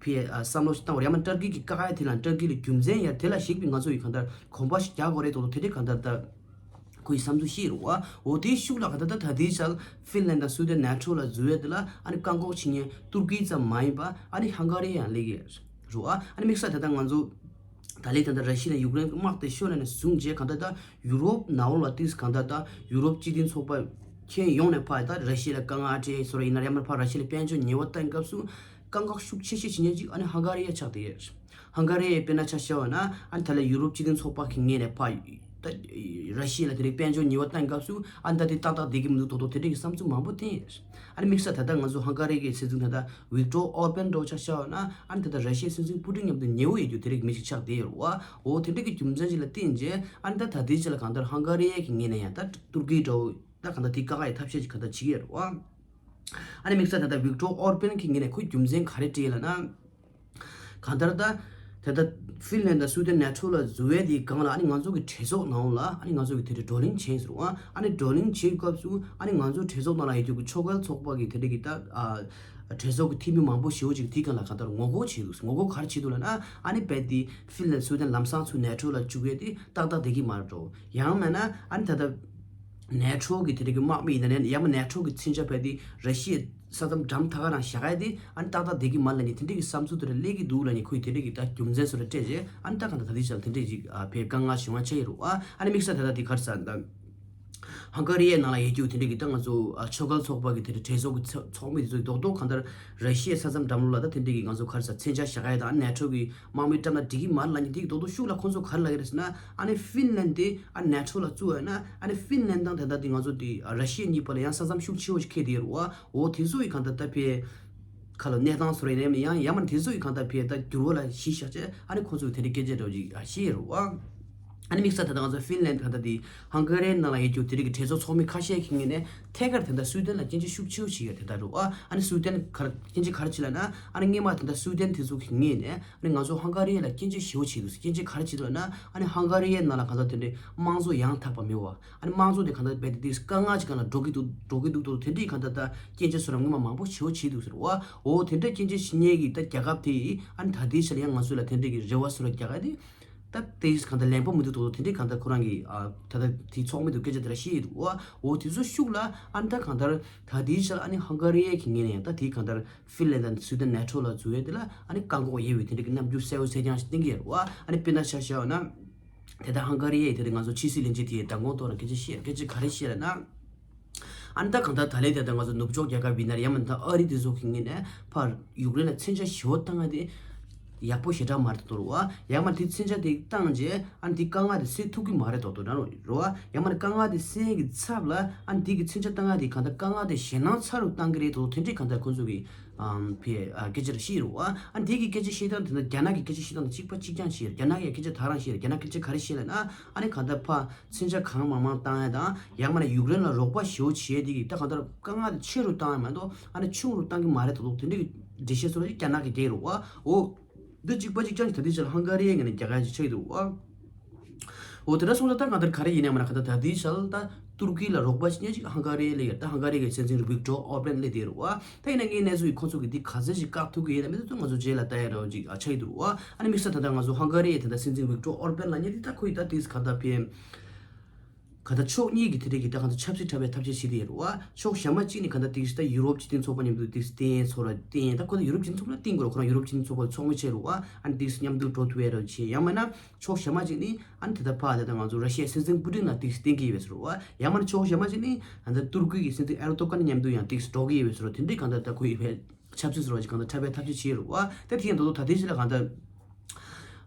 ཕི་ཨ་བསམ་བློ་ཞིག་བཏང་བ་རེད། ཡང་མིན་ཏར་ཀི་གི་དཀའ་ངལ་དེ་ལ་ཏར་ཀི་ལ་རྒྱུ་མཚན་ཡ་དེ་ལ་གཞིགས་པའི་ང་ཚོ་ཡི་གང་ལྟར་གོམ་པ་ཞིག་རྒྱག་དགོས་རེད། རྡོག་རྡོག་དེ་འདྲའི་གང་ལྟར་ད་ཁོ་ཡི་བསམ་ཚུལ་ཤེས་རུང་བ། འོ་དེའི་ཤུགས་ལ་ག་ད་ད་ད་དེའི་ཆར་ཧྥིན་ལན་དང་སུའི་ཏན་ནེ་ཊོ་ལ་འཛུལ་ཡས་དེ་ལ་ཨ་ནི་བཀག་འགོག་བྱེད་མཁན་ཏུར་ཀི་ཙམ་མ་ཡིན་པ་ཨ་ནི་ཧང་ག་རི་ཡང་སླེབས་ཀྱི་རུང་བ། ཨ་ནི་དམིགས་བསལ་ད་ལྟ་ང་ཚོ་ད་ལན་ད་ལྟ་ར་ཤི་ཡ་ཡུཀ་རེན་གྱི་དམག་དེ་ཤོར་ནས་བཟུང་རྗེས་གང་ལྟར་ད་ཡུ་རོབ་ནང་ལོགས་ལ་དེས་གང་ལྟར་ད་ཡུ་རོབ་སྤྱི་མཐུན་ཚོགས་པ་ཁྱོན་ཡོངས་ནས་ཕར་ད་ར་ཤི་ཡ་ལ་དཀའ་ངལ་སྤྲད་སོ་ར་ཡིན་ན་རེད། མར་ཕར་ར་ཤི་ཡ་ལ་དཔལ་འབྱོར་ཉེས་པ་བཏང་སྐབས་སུ་བཀག་འགོག་ཤུགས་ཆེ་ཤོས་བྱེད་མཁན་ཅིག་ཨ་ནི་ཧང་ག་རི་ཡ་ཆགས་བསྡད་ཡོད། ཧང་ག་རི་ཡའི་དཔེར་ན་ཆ་བཞག་པ་ན་ཨ་ནི་ད་ལན་ཡུ་རོབ་སྤྱི་མཐུན་ཚོགས་པ་གི་ངོས་ནས་ཕར་ ད་ར་ཤི་ཡ་ལ་དེ་རིང་དཔལ་འབྱོར་ཉེས་པ་བཏང་སྐབས་སུ་ཨ་ནི་ད་དེ་ཏག་ཏག་བསྡད་ཀྱི་མི་འདུག་ཏོག་ཏོག་དེ་འདྲ་གི་བསམ་ཚུལ་མང་པོ་བསྟན་ཡོད། ཨ་ནི་དམིགས་བསལ་ད་ལྟ་ང་ཚོ་ཧང་ག་རི་གི་སྲིད་འཛིན་ད་ལྟ་ཝིག་ཏོར་ཨོར་པན་འདྲ་བོ་ཆ་བཞག་ན་ཨ་ནི་ད་ལྟ་ར་ཤི་ཡའི་སྲིད་འཛིན་པུ་ཏིན་མཉམ་དུ་ཉེ་བོ་ཡོད་རྒྱུ་དེ་རིགས་མི་ཞིག་ཆགས་བསྡད་ཡོད་རེད་བ། འོ་དེ་འདྲ་གི་རྒྱུ་མཚན་ཞིག་ལ་བརྟེན་རྗེས་ཨ་ནི་ད་ད་ལྟའི་ཆ་ལ་གང་ལྟར་ཧང་ག་རི་གི་ངོས་ནས་ཡང་ད་ཏུར་ཀི་འདྲ་བོ་ད་གང་ལྟར་དེ་དཀའ་ཁག་ཡི་ཐབས་ཤེས་ཅིག་གང་ལྟར་བྱེད་ཀྱི་ཡོད་རེད་བ། ཨ་ནི་དམིགས་བསལ་ད་ལྟ་ཝིག་ཏོར་ཨོར་པན་གི་ངོས་ནས་ཁོས་རྒྱུ་མཚན་ག་རེ་བྲིས་ལབ་ན། གང་ལྟར་ད། དེ་ལྟ། ཧྥིན་ལན་དང་སུའུ་ཏན་ནེ་ཊོ་ལ་འཛུལ་བའི་དེའི་སྒང་ལ་ཨ་ནི་ང་ཚོ་གི་གྲོས་ཚོགས་ནང་ལ་ཨ་ནི་ང་ཚོ་གི་དེ་འདྲའི་བགྲོ་གླེང་བྱས་ཟེར་བ། ཨ་ནི་བགྲོ་གླེང་བྱེད་སྐབས་སུ་ཨ་ནི་ང་ཚོ་གྲོས་ཚོགས་ནང་ལ་ཡོད་རྒྱུ་གི་ཕྱོགས་འགལ་ཚོགས་པ་གི་དེ་འདྲ་གི་ད། ཨ། གྲོས་ཚོགས་ཀྱི་འཐུས་མི་མང་པོ་ཞེ་པོ་ཅིག་དེའི་སྒང་ལ་གང་ལྟར་ངོ་རྒོལ་བྱས་འདུག་ངོ་རྒོལ་ག་རེ་བྱས་འདུག་ལབ་ན་ཨ་ནི་རྦད་དེ་ཧྥིན་ལན་སུའུ་ཏན་ལམ་སང་ཚུར་ནེ་ཊོ་ལ་བཅུག་ཡས་དེ་ཏག་ཏག་བསྡད་ཀྱི་མ་རེད་འགྲོ། ཡང་མིན་ན་ཨ་ནི་ད་ལྟ། ནེ་ཊོ་གི་དེ་འདྲ་གི་དམག་མི་ཡིན་ན་ཡང་མིན་ན་ནེ་ཊོ་གི་མཚོན་ཆ་རྦད་དེ་ར་ཤི་ཡའི་ས་མཚམས་འགྲམ་ཐག་རང་བཞག་ཡས་དེ་ཨ་ནི་ཏག་ཏག་བསྡད་ཀྱི་མ་རེད་ལབ་ནས་དེ་འདྲ་གི་བསམ་ཚུལ་དེ་འདྲ་སླེབས་ཀྱི་འདུག་ལབ་ནས་ཁོས་དེ་འདྲ་གི་ད་རྒྱུ་མཚན་བཟོ་འདྲ་སྤྲད་རྗེས་ཨ་ནི་ད་གང་ལྟར་ད་ལྟའི་ཆར་དེ་འདྲ་ཅིག་ཨ་ཕའི་དཀའ་ངལ་བྱུང་བ་ཆགས་ཡོད་རེད་བ། ཨ་ནི་དམིགས་བསལ་ད་ལྟ་དེ་ག་རེ་ཟེར་ད། ཧང་ག་རི་ཡའི་ནང་ལ་ཡོད་རྒྱུ་དེ་འདྲ་གི་ད་ང་ཚོ་ཨ་ཕྱོགས་འགལ་ཚོགས་པ་གི་དེ་འདྲ་གྲོས་ཚོགས་ཀྱི་ཚོགས་ཚོགས་མི་དེ་ཚོ་རྡོག་རྡོག་གང་ལྟར་ར་ཤི་ཡའི་ས་མཚམས་འགྲམ་ལོགས་ལ་ད་དེ་འདྲ་གི་ང་ཚོ་ག་རེ་ཟེར་མཚོན་ཆ་བཞག་ཡས་དང་ནེ་ཊོ་གི་དམག་མི་བཀྲམ་ན་འགྲིག་གི་མ་རེད་ལབ་མཁན་དེ་གི་རྡོག་རྡོག་ཤུགས་ལ་ཁོང་ཚོ་ག་རེ་ལབ་ཀྱི་རེད་ཟེར་ན་ཨ་ནི་ཧྥིན་ལན་དེ་ཨ་ནེ་ཊོ་ལ་བཙུགས་ཡོད་ན་ཨ་ནི་ཧྥིན་ལན་དང་དེ་ལྟ་དེ་ང་ཚོ་དེ་ར་ཤི་ཡ་གཉིས་བར་ལ་ཡང་ས་མཚམས་ཤུགས་ཆེ་བོ་ཞིག་འཁེལ་བསྡད་ཡོད་རེད་བ། འོ་དེ་ཚོ་ཡི་གང་ལྟར་ད་ཕའི་ཁ་ལ་གནས་སྟངས་བཟོ་རེད་ནས་ཡང་ཡང་མིན་དེ་ཚོ་ཡི་གང་ལྟར་ཕའི་ད་འགྱུར་བ་ལ་གཞི་བཞག་བྱས་ཨ་ནི་ཁོང་ཚོ་གི་དེ་འདྲའི་སྐད་ཆ་འདྲ་བོ་ཅིག་བཤད་ཡོད་རེད་བ། ཨ་ནི་དམིགས་བསལ་ད་ལྟ་ང་ཚོ་ཧྥིན་ལན་ད་ལྟ་དེ་ཧང་ག་རིའི་ནང་ལ་ཡོད་རྒྱུ་དེ་རིགས་ཀྱི་གྲོས་ཚོགས་ཚོགས་མི་ཁ་ཤས་ཀྱི་ངོས་ནས་ཐད་ཀར་དེ་འདྲ་སུའི་ཏན་ལ་སྐྱོན་བརྗོད་ཤུགས་ཆེ་བོ་བྱེད་ཡོད་དེ་ལྟར་རེད་བ། ཨ་ནི་སུའི་ཏན་ག་རེ་སྐྱོན་བརྗོད་ག་རེ་བྱེད་ལབ་ན་ཨ་ནི་སྔོན་མ་དེ་འདྲ་སུའི་ཏན་དེ་ཚོ་གི་ངོས་ནས་ཨ་ནི་ང་ཚོ་ཧང་ག་རི་ལ་སྐྱོན་བརྗོད་ཞེ་པོ་བྱེད་འདུག་སྐྱོན་བརྗོད་ག་རེ་བྱེད་འདུག་ལབ་ན་ཨ་ནི་ཧང་ག་རི་ནང་ལ་གང་ལྟར་དེ་འདྲའི་དམངས་གཙོ་ཡང་དག་པ་མེད་བ། ཨ་ནི་དམངས་གཙོ་དེ་གང་ལྟར་རྦད་དེ་དེ་དཀའ་ངལ་ཅིག་སྒང་ལ་འགྲོ་གི་འདུག་འགྲོ་གི་འདུག་འདུག་དེ་འདྲའི་གང་ལྟར་ད་སྐྱོན་བརྗོད་བཟོ་འདྲ་སྔོན་མ་མང་པོ་ཞེ་པོ་བྱེད་འདུག་ཟེར་བ། འོ་དེ་འདྲ་སྐྱོན་བརྗོད་བྱེད་མཁན་གྱི་ད་རྒྱལ་ཁབ་དེ་ཨ་ནི་ད་ལྟའི་ཆར་ཡང་ང་ཚོ་ལ་དེ་འདྲའི་གི་རེ་བ་བཟོ་འདྲ་རྒྱག་ག་དེ། ད་དེ་གང་ལྟར་ལན་པོ་མི་འདུག་འདུག་འདུག་དེ་འདྲའི་གང་ལྟར་ཁོ་རང་གི་ཨ་ད་ད་དེ་ཚོགས་མི་འདུག་སྐད་ཆ་དེ་འདྲ་བཤད་ཡི་འདུག་བ། འོ་དེ་ཚོ་ཤུགས་ལ་ཨ་ནི་ད་གང་ལྟར་ད་དེའི་ཆར་ཨ་ནི་ཧང་ག་རི་ཡའི་གི་ངོས་ནས་ཡང་ད་དེ་གང་ལྟར་ཧྥིན་ལན་དང་སུའི་ཏན་ནེ་ཊོ་ལ་འཛུལ་ཡས་དེ་ལ་ཨ་ནི་བཀག་འགོག་ཡོད་པའི་དེ་འདྲའི་གི་རྣམ་འགྱུར་གསལ་པོ་གསལ་རྐྱང་ཞིག་བསྟན་གྱི་ཡོད་རེད་བ། ཨ་ནི་དཔེར་ན་ཆ་བཞག་ན། དེ་ལྟར་ཧང་ག་རི་ཡས་དེ་རིང་ང་ཚོ་ཕྱི་སྲིད་བློན་ཆེན་དེའི་མདང་དགོང་ཐོག་ལ་སྐད་ཆ་བཤད་སྐད་ཆ་ག་རེ་བཤད་ལབ་ན། ཨ་ནི་ད་གང་ལྟར་ད་ལན་དེ་ལྟར་ང་ཚོ་ནུབ་ཕྱོགས་རྒྱལ་ཁབ་ཡིན་ན་རེད་ཡང་མིན་ད་ཨ་རི་དེ་ཚོ་གི་ངོས་ནས་ཕར་ཡུཀ་རེན་ལ་མཚོན་ཆ་ཞེ་པོ་བཏང་ཡ་དེ་ཡག་པོ་ཞེ་དྲག་མ་རེད་དོ་རུ་བ། ཡང་མིན་དེ་མཚོན་ཆ་དེ་བཏང་རྗེས་ཨ་ནི་དེ་དཀའ་ངལ་དེ་སེལ་ཐུབ་ཀྱི་མ་རེད་དོ་དོ་ན་རུ་བ། ཡང་མིན་དཀའ་ངལ་དེ་སེལ་གྱི་ཚབ་ལ་ཨ་ནི་དེ་གི་མཚོན་ཆ་བཏང་ཡ་དེ་གང་ལྟར་དཀའ་ངལ་དེ་ཞེད་སྣང་ཚ་རུ་བཏང་གི་རེད་དོ་དེ་འདྲའི་གང་ལྟར་ཁོང་ཚོ་གི་ཕའི་སྐད་ཆ་རེ་བཤད་རུ་བ། ཨ་ནི་དེ་གི་སྐད་ཆ་བཤད་སྟངས་དེ་ཚོ་རྒྱ་ནག་གི་སྐད་ཆ་བཤད་སྟངས་དང་གཅིག་པ་གཅིག་རྐྱང་བཤད་རྒྱ་ནག་གི་སྐད་ཆ་ད་རང་བཤད་རྒྱ་ནག་སྐད་ཆ་ག་རེ་བཤད་ལབ་ན་ཨ་ནི་གང་ལྟར་ཕ། མཚོན་ཆ་གང་མང་མང་བཏང་ཡ་དང་ཡང་མིན་ན་ཡུཀ་རེན་ལ་རོགས་པ་ཞེ་པོ་བྱེད་ཡ་དེ་གི་ད་གང་ལྟར་དཀའ་ངལ་དེ་ཆེ་རུ་བཏང་ཡ་མ་གཏོགས་ཨ་ནི་ཆུང་རུ་བཏང་གི་མ་རེད་དོ་དེ་འདྲའི་འགྲེལ་བཤད་ཚོ་རྒྱ་ནག་གི་རྒྱག་རུ་བ། འོ། འདི་གཅིག་པ་གཅིག་རྐྱང་གི་ད་ལྟའི་ཆར་ཧང་ག་རི་ཡའི་ངོས་ནས་རྒྱག་ཡ་ཅིག་ཆགས་ཀྱི་འདུག་བ། འོ་དེ་འདྲ་སོང་ཙང་ད་གང་ལྟར་ག་རེ་ཡིན་ན་མ་ན་གང་ལྟར་ད་ལྟའི་ཆར་ད་ཏུར་ཀི་ལ་རོགས་པ་ཞིག་ཉན་ཅིག་ཧང་ག་རི་ལ་ཡོད་ད་ཧང་ག་རི་གི་སྲིད་འཛིན་ཝིག་ཏོར་ཨོར་པན་སླེབས་བསྡད་རུ་བ། ད་ཡིན་ན་ངའི་གནས་ཚུལ་གི་ཁོང་ཚོ་གི་འདི་ག་ཚོད་ཅིག་བཀག་ཐུབ་ཀྱི་ཡིན་ན་མི་ཚོ་ང་ཚོ་རྗེས་ལ་ལྟ་ཡ་འདྲ་བོ་ཅིག་ཨ་ཆགས་ཀྱི་འདུག་རུ་བ། ཨ་ནི་དམིགས་བསལ་ད་ལྟ་ང་ཚོ་ཧང་ག་རི་ཡའི་ད་ལྟ་སྲིད་འཛིན་ཝིག་ཏོར་ཨོར་པན་ལ་ཉན་དེ་ད་ཁོ་ཡི་ད་དེས་ག་ད་ཕན། ག་ད་ཕྱོགས་གཉིས་ཀྱི་དེ་འདྲའི་གི་ད་ག་ད་ཆབ་སྲིད་འཁྲབ་པའི་ཐབས་ཤེས་བྱེད་དེ་ཡོད་རུ་བ། ཕྱོགས་གཞན་མ་གཅིག་ནི་ག་ད་དེས་ད་ཡུ་རོབ་སྤྱི་མཐུན་ཚོགས་པ་མཉམ་དུ་དེས་བསྟེན་ཚོ་ར་བསྟེན་ད་ཁོ་ད་ཡུ་རོབ་སྤྱི་མཐུན་ཚོགས་པ་ཚོགས་མི་བྱེད་རུ་བ། ཨ་ནི་དེས་མཉམ་དུ་འགྲོ་ཐུབ་ཡ་ར་བྱེད་ཡང་མིན་ན་ཕྱོགས་གཞན་མ་གཅིག་ནི་ཨ་ནི་དེ་ད་ཕ་ད་ད་ང་ཚོ་ར་ཤི་ཡའི་སྲིད་འཛིན་པུ་ཏིན་ལ་དེས་བསྟེན་གི་ཡོད་པའི་ཟེར་རུ་བ། ཡང་མིན་ན་ཕྱོགས་གཞན་མ་གཅིག་ནི་ཨ་ད་ཏུར་ཀི་གི་སྲིད་འཛིན་ཨེར་ཏོ་ཀན་མཉམ་དུ་ཡང་དེས་འགྲོ་གི་ཡོད་པའི་ཟེར་རུ་དེ་འདྲའི་གང་ད་ད་ཁོ་ཡི་བས། ཆབ་སྲིད་བཟོ་བ་ཞིག་གང་ལྟར་འཁྲབ་པའི་ཐབས་ཤེས་བྱེད་རུ་བ། དེ་དེ་ཡང་དོ་དོ་ད་དེ་ཞིག་ལ་གང་ལྟར།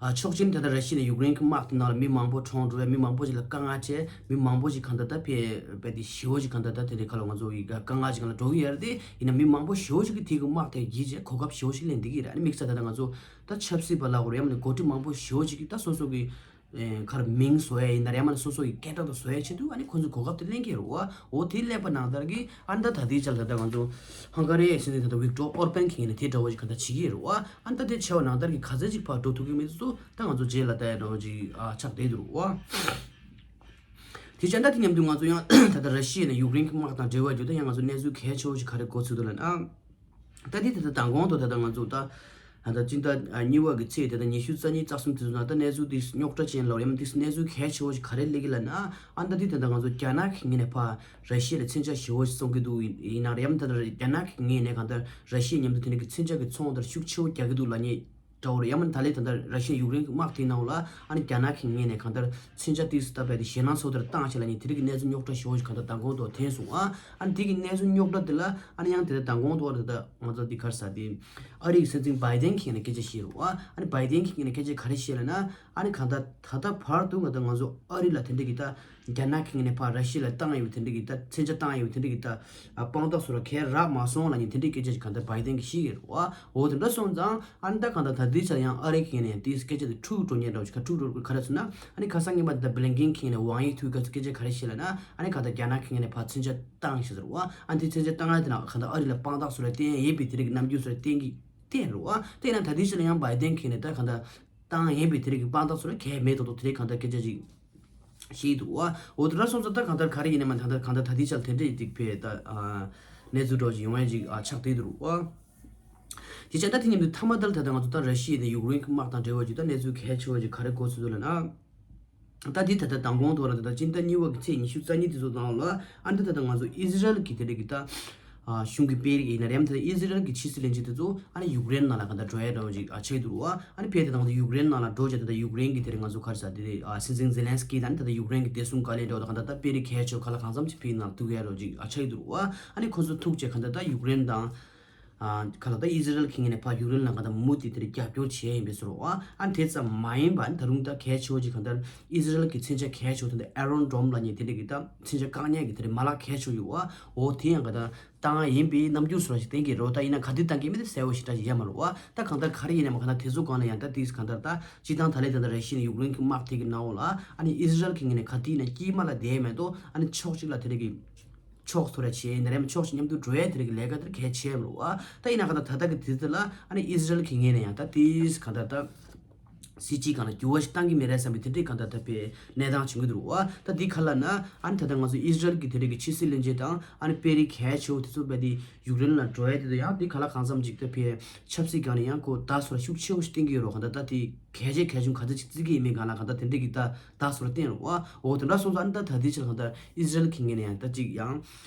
ཨ་ཕྱོགས་གཅིག་ནི་ད་ལྟ་ར་ཤི་ཡ་ནས་ཡུཀ་རེན་གྱི་དམག་དེ་ནང་ལ་མི་མང་པོ་གྲོངས་འགྲོ་བས་མི་མང་པོ་ཞིག་ལ་དཀའ་ངལ་འཕྲད་མི་མང་པོ་ཞིག་གང་ལྟར་ད་ཕེ་བས་དེ་ཞི་བོ་ཞིག་གང་ལྟར་ད་དེ་རེད་ཁ་ལ་ང་ཚོ་ཡི་དཀའ་ངལ་ཞིག་གང་ལ་འགྲོ་གི་ཡོད་རེད་དེ་ཡིན་ན་མི་མང་པོ་ཞི་བོ་ཞིག་གིས་དེ་གི་དམག་དེ་བརྒྱུད་བྱས་གོ་སྐབས་ཞི་བོ་ཞིག་ལེན་བསྡད་ཀྱི་རེད། ཨ་ནི་དམིགས་བསལ་ད་ལྟ་ང་ཚོ་ད་ཆབ་སྲིད་པ་ལ་གོ་རེད་ཡང་ན་འགོ་ཁྲིད་མང་པོ་ཞི་བོ་ཞིག་གིས་ད་སོ་སོ་གི་ཁར་མིང་བཟོ་ཡ་ཡིན་ན་རེད་ཡང་མིན་ན་སོ་སོ་ཡི་སྐད་གྲགས་དང་བཟོ་ཡ་ཆེད་དུ་ཨ་ནི་ཁོང་ཚོས་གོ་སྐབས་དེ་ལེན་གྱི་རེད་བ། འོ་དེ་ལེན་པ་ནང་ལྟར་གྱི་ཨ་ནི་ད་ད་ལྟའི་ཆར་ད་ལྟ་ང་ཚོ་ཧང་ག་རི་ཡའི་སྲིད་འཛིན་ད་ལྟ་ཝིག་ཏོར་ཨོར་པན་གྱི་ངོས་ནས་དེ་འདྲ་བོ་ཞིག་ག་ད་བྱེད་ཀྱི་རེད་བ། ཨ་ནི་ད་དེ་བྱས་པ་ནང་ལྟར་གྱི་ག་ཚད་ཅིག་ཕར་འགྲོ་ཐུབ་ཀྱི་མེད་ཚོ་ད་ང་ཚོ་རྗེས་ལ་ལྟ་ཡ་འདྲ་བོ་ཅིག་ཨ་ཆགས་བསྡད་འདུག་བ། དེ་བྱས་ད་དེ་མཉམ་དུ་ང་ཚོ་ཡང་ད་ལྟ་ར་ཤི་ཡ་ནས་ཡུཀ་རེན་གྱི་དམག་དང་འབྲེལ་བ་ཡོད་ད་ཡང་ང་ཚོ་གནས་ཚུལ་གལ་ཆེ་བོ་ཞིག་ག་རེ་གོ་ཚུལ་འདུག་ལབ་ན། ད་དེ་ད་ལྟ་མདང་དགོང་དུ་ད་ལྟ་ང་ཚོ་ད་ད་ལྟ་སྤྱི་ཟླ་གཉིས་པ་གི་ཚེས་ད་ལྟ་ཉི་ཤུ་རྩ་གཉིས་རྩ་གསུམ་དེ་ཚོ་ན་ད་གནས་ཚུལ་དེ་རྙོག་དྲ་ཅན་ལ་ཡང་དེ་གནས་ཚུལ་གལ་ཆེ་བོ་ཞིག་ག་རེ་སླེབས་ཀྱི་ལབ་ན། ཨ་ད་དེ་ད་ལྟ་ང་ཚོ་རྒྱ་ནག་གི་ངོས་ནས་ཕར་ར་ཤི་ཡ་ལ་མཚོན་ཆ་ཞེ་བོ་ཞིག་བཙོང་གི་འདུག་ཡིན་ན་རེད་ཡང་ད་ལྟ་རྒྱ་ནག་གི་ངོས་ནས་གང་ལྟར་ར་ཤི་ཡ་མཉམ་དུ་དེ་འདྲ་གི་མཚོན་ཆ་གི་ཚོང་དེ་ཤུགས་ཆེ་བོ་རྒྱག་གི་འདུག་ལབ་མཁན། འདྲ་བོ་རེད། ཡང་མིན་ད་ལན་ད་ལྟ་ར་ཤི་ཡ་ཡུཀ་རེན་གྱི་དམག་དེའི་ནང་ལ་ཨ་ནི་རྒྱ་ནག་གི་ངོས་ནས་གང་ལྟར་མཚོན་ཆ་ཏིས་ད་བས་དེ་ཞེད་སྣང་ཚོགས་དེར་བཏང་ཞེས་ལབ་མཁན་དེ་རིགས་ཀྱི་གནས་ཚུལ་རྙོག་དྲ་ཞེ་པོ་ཞིག་གང་ལྟར་མདང་དགོང་ཐོག་ཐོན་སོང་ཨ། ཨ་ནི་དེ་གི་གནས་ཚུལ་རྙོག་དྲ་དེ་ལ་ཨ་ནི་ཡང་དེ་ལྟར་མདང་དགོང་ཐོག་ད་ལྟ་ང་ཚོ་འདི་ག་རེ་ཟེར་དེ་ཨ་རིའི་སྲིད་འཛིན་བྷའི་ཏན་གྱི་ངོས་ནས་སྐད་ཆ་བཤད་རེད་ཨ། ཨ་ནི་བྷའི་ཏན་གྱི་ངོས་ནས་སྐད་ཆ་ག་རེ་བཤད་ལབ་ན། ཨ་ནི་གང་ལྟར་ད་ལྟ་བར་དུ་ང་ད་ང་ཚོ་ཨ་རི་ལ་དེ་འདྲ་གི་ད་རྒྱ་ནག་གི་ངོས་ནས་ཕར་ར་ཤི་ཡ་ལ་བཏང་ཡོད་པའི་དེ་འདྲ་གི་ད་མཚོན་ཆ་བཏང་ཡོད་པའི་དེ་འདྲ་གི་ད་དཔང་རྟགས་སོགས་ལ་གས་རག་མ་སོང་ལབ་མཁན་དེ་འདྲའི་སྐད་ཆ་ཞིག་གང་ལྟར་བྷའི་ཏན་གྱིས་བཤད་ཀྱི་རེད་བ། འོ་དེ་འདྲ་སོང་ཙང་ཨ་ནི་ད་གང་ལྟར་ད་ལྟའི་ཆར་ཡང་ཨ་རི་གི་ངོས་ནས་ཡང་དེའི་སྐད་ཆ་དེ་འཁྲུག་འགྲོ་ཉེན་འདྲ་བོ་ཞིག་ག་འཁྲུག་འགྲོ་ག་རེ་ཟེར་ན། ཨ་ནི་ཁ་སང་ཉིན་མ་དེ་ད་བྷི་ལིན་ཀེན་གྱི་ངོས་ནས་ཝང་ཡི་ཐུའི་སྐད་ཆ་ག་རེ་བཤད་ལབ་ན། ཨ་ནི་གང་ལྟར་རྒྱ་ནག་གི་ངོས་ནས་ཕར་མཚོན་ཆ་བཏང་ཞེས་ཟེར་བ། ཨ་ནི་དེ་མཚོན་ཆ་བཏང་ཡ་དེ་ན་གང་ལྟར་ཨ་རི་ལ་དཔང་རྟགས་སོགས་ལ་བརྟེན་ཡས་པའི་དེ་རིགས་ཀྱི་རྣམ་འགྱུར་སོགས་ལ་བརྟེན་གྱི་བརྟེན་རེད་བ། དེ་ཡིན་ན་ད་ལྟའི་ཆར་ལ་ཡང་བྷའི་ཏན་གྱི་ངོས་ནས་ད་གང་ལྟར་བཏང་ཡས་པའི་དེ་རིགས་ཀྱི་དཔང་རྟགས་སོགས་ལ་གས་མེད་མདོག་མདོག་དེ་རིགས་གང་ལྟར་སྐད་ཆ་ཅིག་བཤད་འདུག་བ། འོ་དེ་འདྲ་སོང་ཙང་ད་གང་ལྟར་ག་རེ་ཡིན་ནའི་མ་ད་ལྟ་གང་ལྟར་ད་ལྟའི་ཆར་དེ་འདྲ་ཡི་ཏིག་ཕེ་ད་ཨ་གནས་ཚུལ་འདྲ་བོ་ཞིག་ཡོང་ཡ་ཅིག་ཨ་ཆགས་བསྡད་འདུག་བ། དེ་བྱས་ད་དེ་མཉམ་དུ་མཐའ་མ་ད་ལ་ད་ལྟ་ང་ཚོ་ད་ར་ཤི་ཡ་དང་ཡུཀ་རེན་གྱི་དམག་དང་འབྲེལ་བ་ཅིག་ད་གནས་ཚུལ་གལ་ཆེ་བ་ཅིག་ག་རེ་གོ་ཚོད་འདུག་ལབ་ན། ད་འདི་ད་ལྟ་མདང་དགོང་ཐོག་ལ་ད་ལྟ་སྤྱི་ཟླ་གཉིས་པ་གི་ཚེས་ཉི་ཤུ་རྩ་གཉིས་དེ་ཚོ་ནང་ལ་ཨ་འདི་ད་ལྟ་ང་ཚོ་ཨི་ཟི་རལ་གྱི་དེ་འདྲ་གི་ད་ཨ་གཞུང་གི་དཔོན་རིགས་ཡིན་ན་རེད་ད་ལྟ་ཨི་ཟི་རལ་གྱི་ཕྱི་སྲིད་བློན་ཆེན་དེ་ཚོ་ཨ་ནི་ཡུཀ་རེན་ནང་ལ་ག་ད་འགྲོ་ཡ་འདྲ་བོ་ཅིག་ཨ་ཆགས་འདུག་བ། ཨ་ནི་ཕེ་དེ་ད་ང་ཚོ་ཡུཀ་རེན་ནང་ལ་འགྲོ་བྱས་ད་ལྟ་ཡུཀ་རེན་གྱི་དེ་རེད་ང་ཚོ་ག་རེ་ཟ་དེ་རེད་ཨ་སྲིད་འཛིན་ཛེ་ལན་སི་ཀི་དང་ནི་ད་ལྟ་ཡུཀ་རེན་གྱི་བདེ་སྲུང་བཀའ་བློན་འདྲ་བོ་ད་ག་ད་ད་དཔོན་རིགས་གལ་ཆེ་བ་ག་ལ་གང་འཚམ་ཅིག་ཕེ་ནང་ཐུག་ཡ་འདྲ་བོ་ཅིག་ཨ་ཆགས་འདུག་བ། ཨ་ནི་ཁོ་ཚོ་ཐུག་བྱས་ག་ད་ད་ཡུཀ་རེན་དང་། ཨ་ག་ལ་ད་ཨི་ཟི་རལ་གྱི་ངོས་ནས་ཕར་ཡུཀ་རེན་ལ་ག་ད་མུ་མཐུད་དེ་རྒྱབ་སྐྱོར་བྱས་ཡིན་པའི་ཟེར་བ། ཨ་དེ་ཙམ་མ་ཡིན་པ་ད་རུང་ད་གལ་ཆེ་བོ་ཅིག་གང་ལྟར་ཨི་ཟི་རལ་གྱི་མཚོན་ཆ་གལ་ཆེ་བོ་དེ་འདྲ་ཨ་ཡོན་ཌོམ་ལབ་མཁན་དེ་འདྲ་གི་ད་མཚོན་ཆ་བཀག་ཉར་གྱི་དེ་འདྲ་མ་ལག་གལ་ཆེ་བོ་ཡོད་བ། འོ་དེ་ཡང་ག་ད་བཏང་ཡིན་པའི་རྣམ་འགྱུར་བཟོ་འདྲ་ཞིག་བསྟན་གྱི་རེད། ད་ཡིན་ན་ག་དུས་བཏང་གི་མིན་དེ་གསལ་བོ་ཞེ་དྲག་ཞིག་ཡོད་མ་རེད་བ། ད་གང་ལྟར་ག་རེ་ཡིན་ནའི་མ་གང་ལྟར་དེ་ཚོ་སྒང་ལ་ཡང་ད་དེས་གང་ལྟར་ད་སྤྱིར་བཏང་ད་ལས་ད་ལྟ་ར་ཤི་ཡ་ནས་ཡུཀ་རེན་གྱི་དམག་དེ་གི་ནང་ལ་ཨ་ནི་ཨི་ཟི་རལ་གྱི་ངོས་ནས་ག་དུས་ཡིན་ན་དཀྱིལ་མ་ལ་བསྡད་མེད་དོ། ཨ་ནི་ཕྱོགས་གཅིག་ལ་དེ་འདྲ་གི་ཕྱོགས་ཚོ་ར་བྱས་ཡིན་ན་རེམ་ཕྱོགས་ཤིག་མཉམ་དུ་འགྲོ་ཡ་དེ་རིགས་ལས་ཀ་དེར་གལ་ཆེ་མོ་བ། ད་ཡིན་ན་ག་ད་ད་ལྟ་གི་དུས་ཚོད་ལ་ཨ་ནི་ཨི་ཟི་རལ་གྱི་ངོས་ནས་ཡང་ད་དེས་ག་ད་ད་སྲིད་སྤྱིའི་སྒང་ལ་འགྱུར་བ་ཞིག་བཏང་གི་མེད་རེད་བསམ་པའི་དེ་འདྲའི་ག་ད་ད་པའི་གནས་སྟངས་བྱུང་གི་འདུག་བ། ད་འདི་ག་ལ་ན་ཨ་ནི་ད་ད་ང་ཚོ་ཨི་ཟི་རལ་གྱི་དེ་རིགས་ཀྱི་ཕྱི་སྲིད་བློན་ཆེན་དང་ཨ་ནི་དཔོན་རིགས་གལ་ཆེ་བོ་དེ་ཚོ་བས་དེ་ཡུཀ་རེན་ལ་འགྲོ་ཡ་དེ་ཚོ་ཡང་དེ་ག་ལ་གང་འཚམ་ཅིག་ད་པའི་ཆབ་སྲིད་སྒང་ལ་ཡང་ཁོ་ད་སོ་ར་ཤུགས་ཆེ་བོ་ཞིག་བསྟན་གི་ཡོད་རོགས་ག་ད་ད་དེ་གལ་ཆེ་གལ་ཆུང་ག་ཚོད་ཅིག་བརྩི་གི་ཡིན་མིན་སྒང་ལ་ག་ད་དེ་འདྲའི་གི་ད་ད་སོ་ར་བསྟན་རོགས་བ། འོ་དེ་འདྲ་སོང་ཙང་ཨ་ནི་ད་ད་དེ་ཕྱིར་གང་ལྟར་ཨི་ཟི་རལ་གྱི་ངོས་ནས་ཡང་ད་ཅིག་ཡང་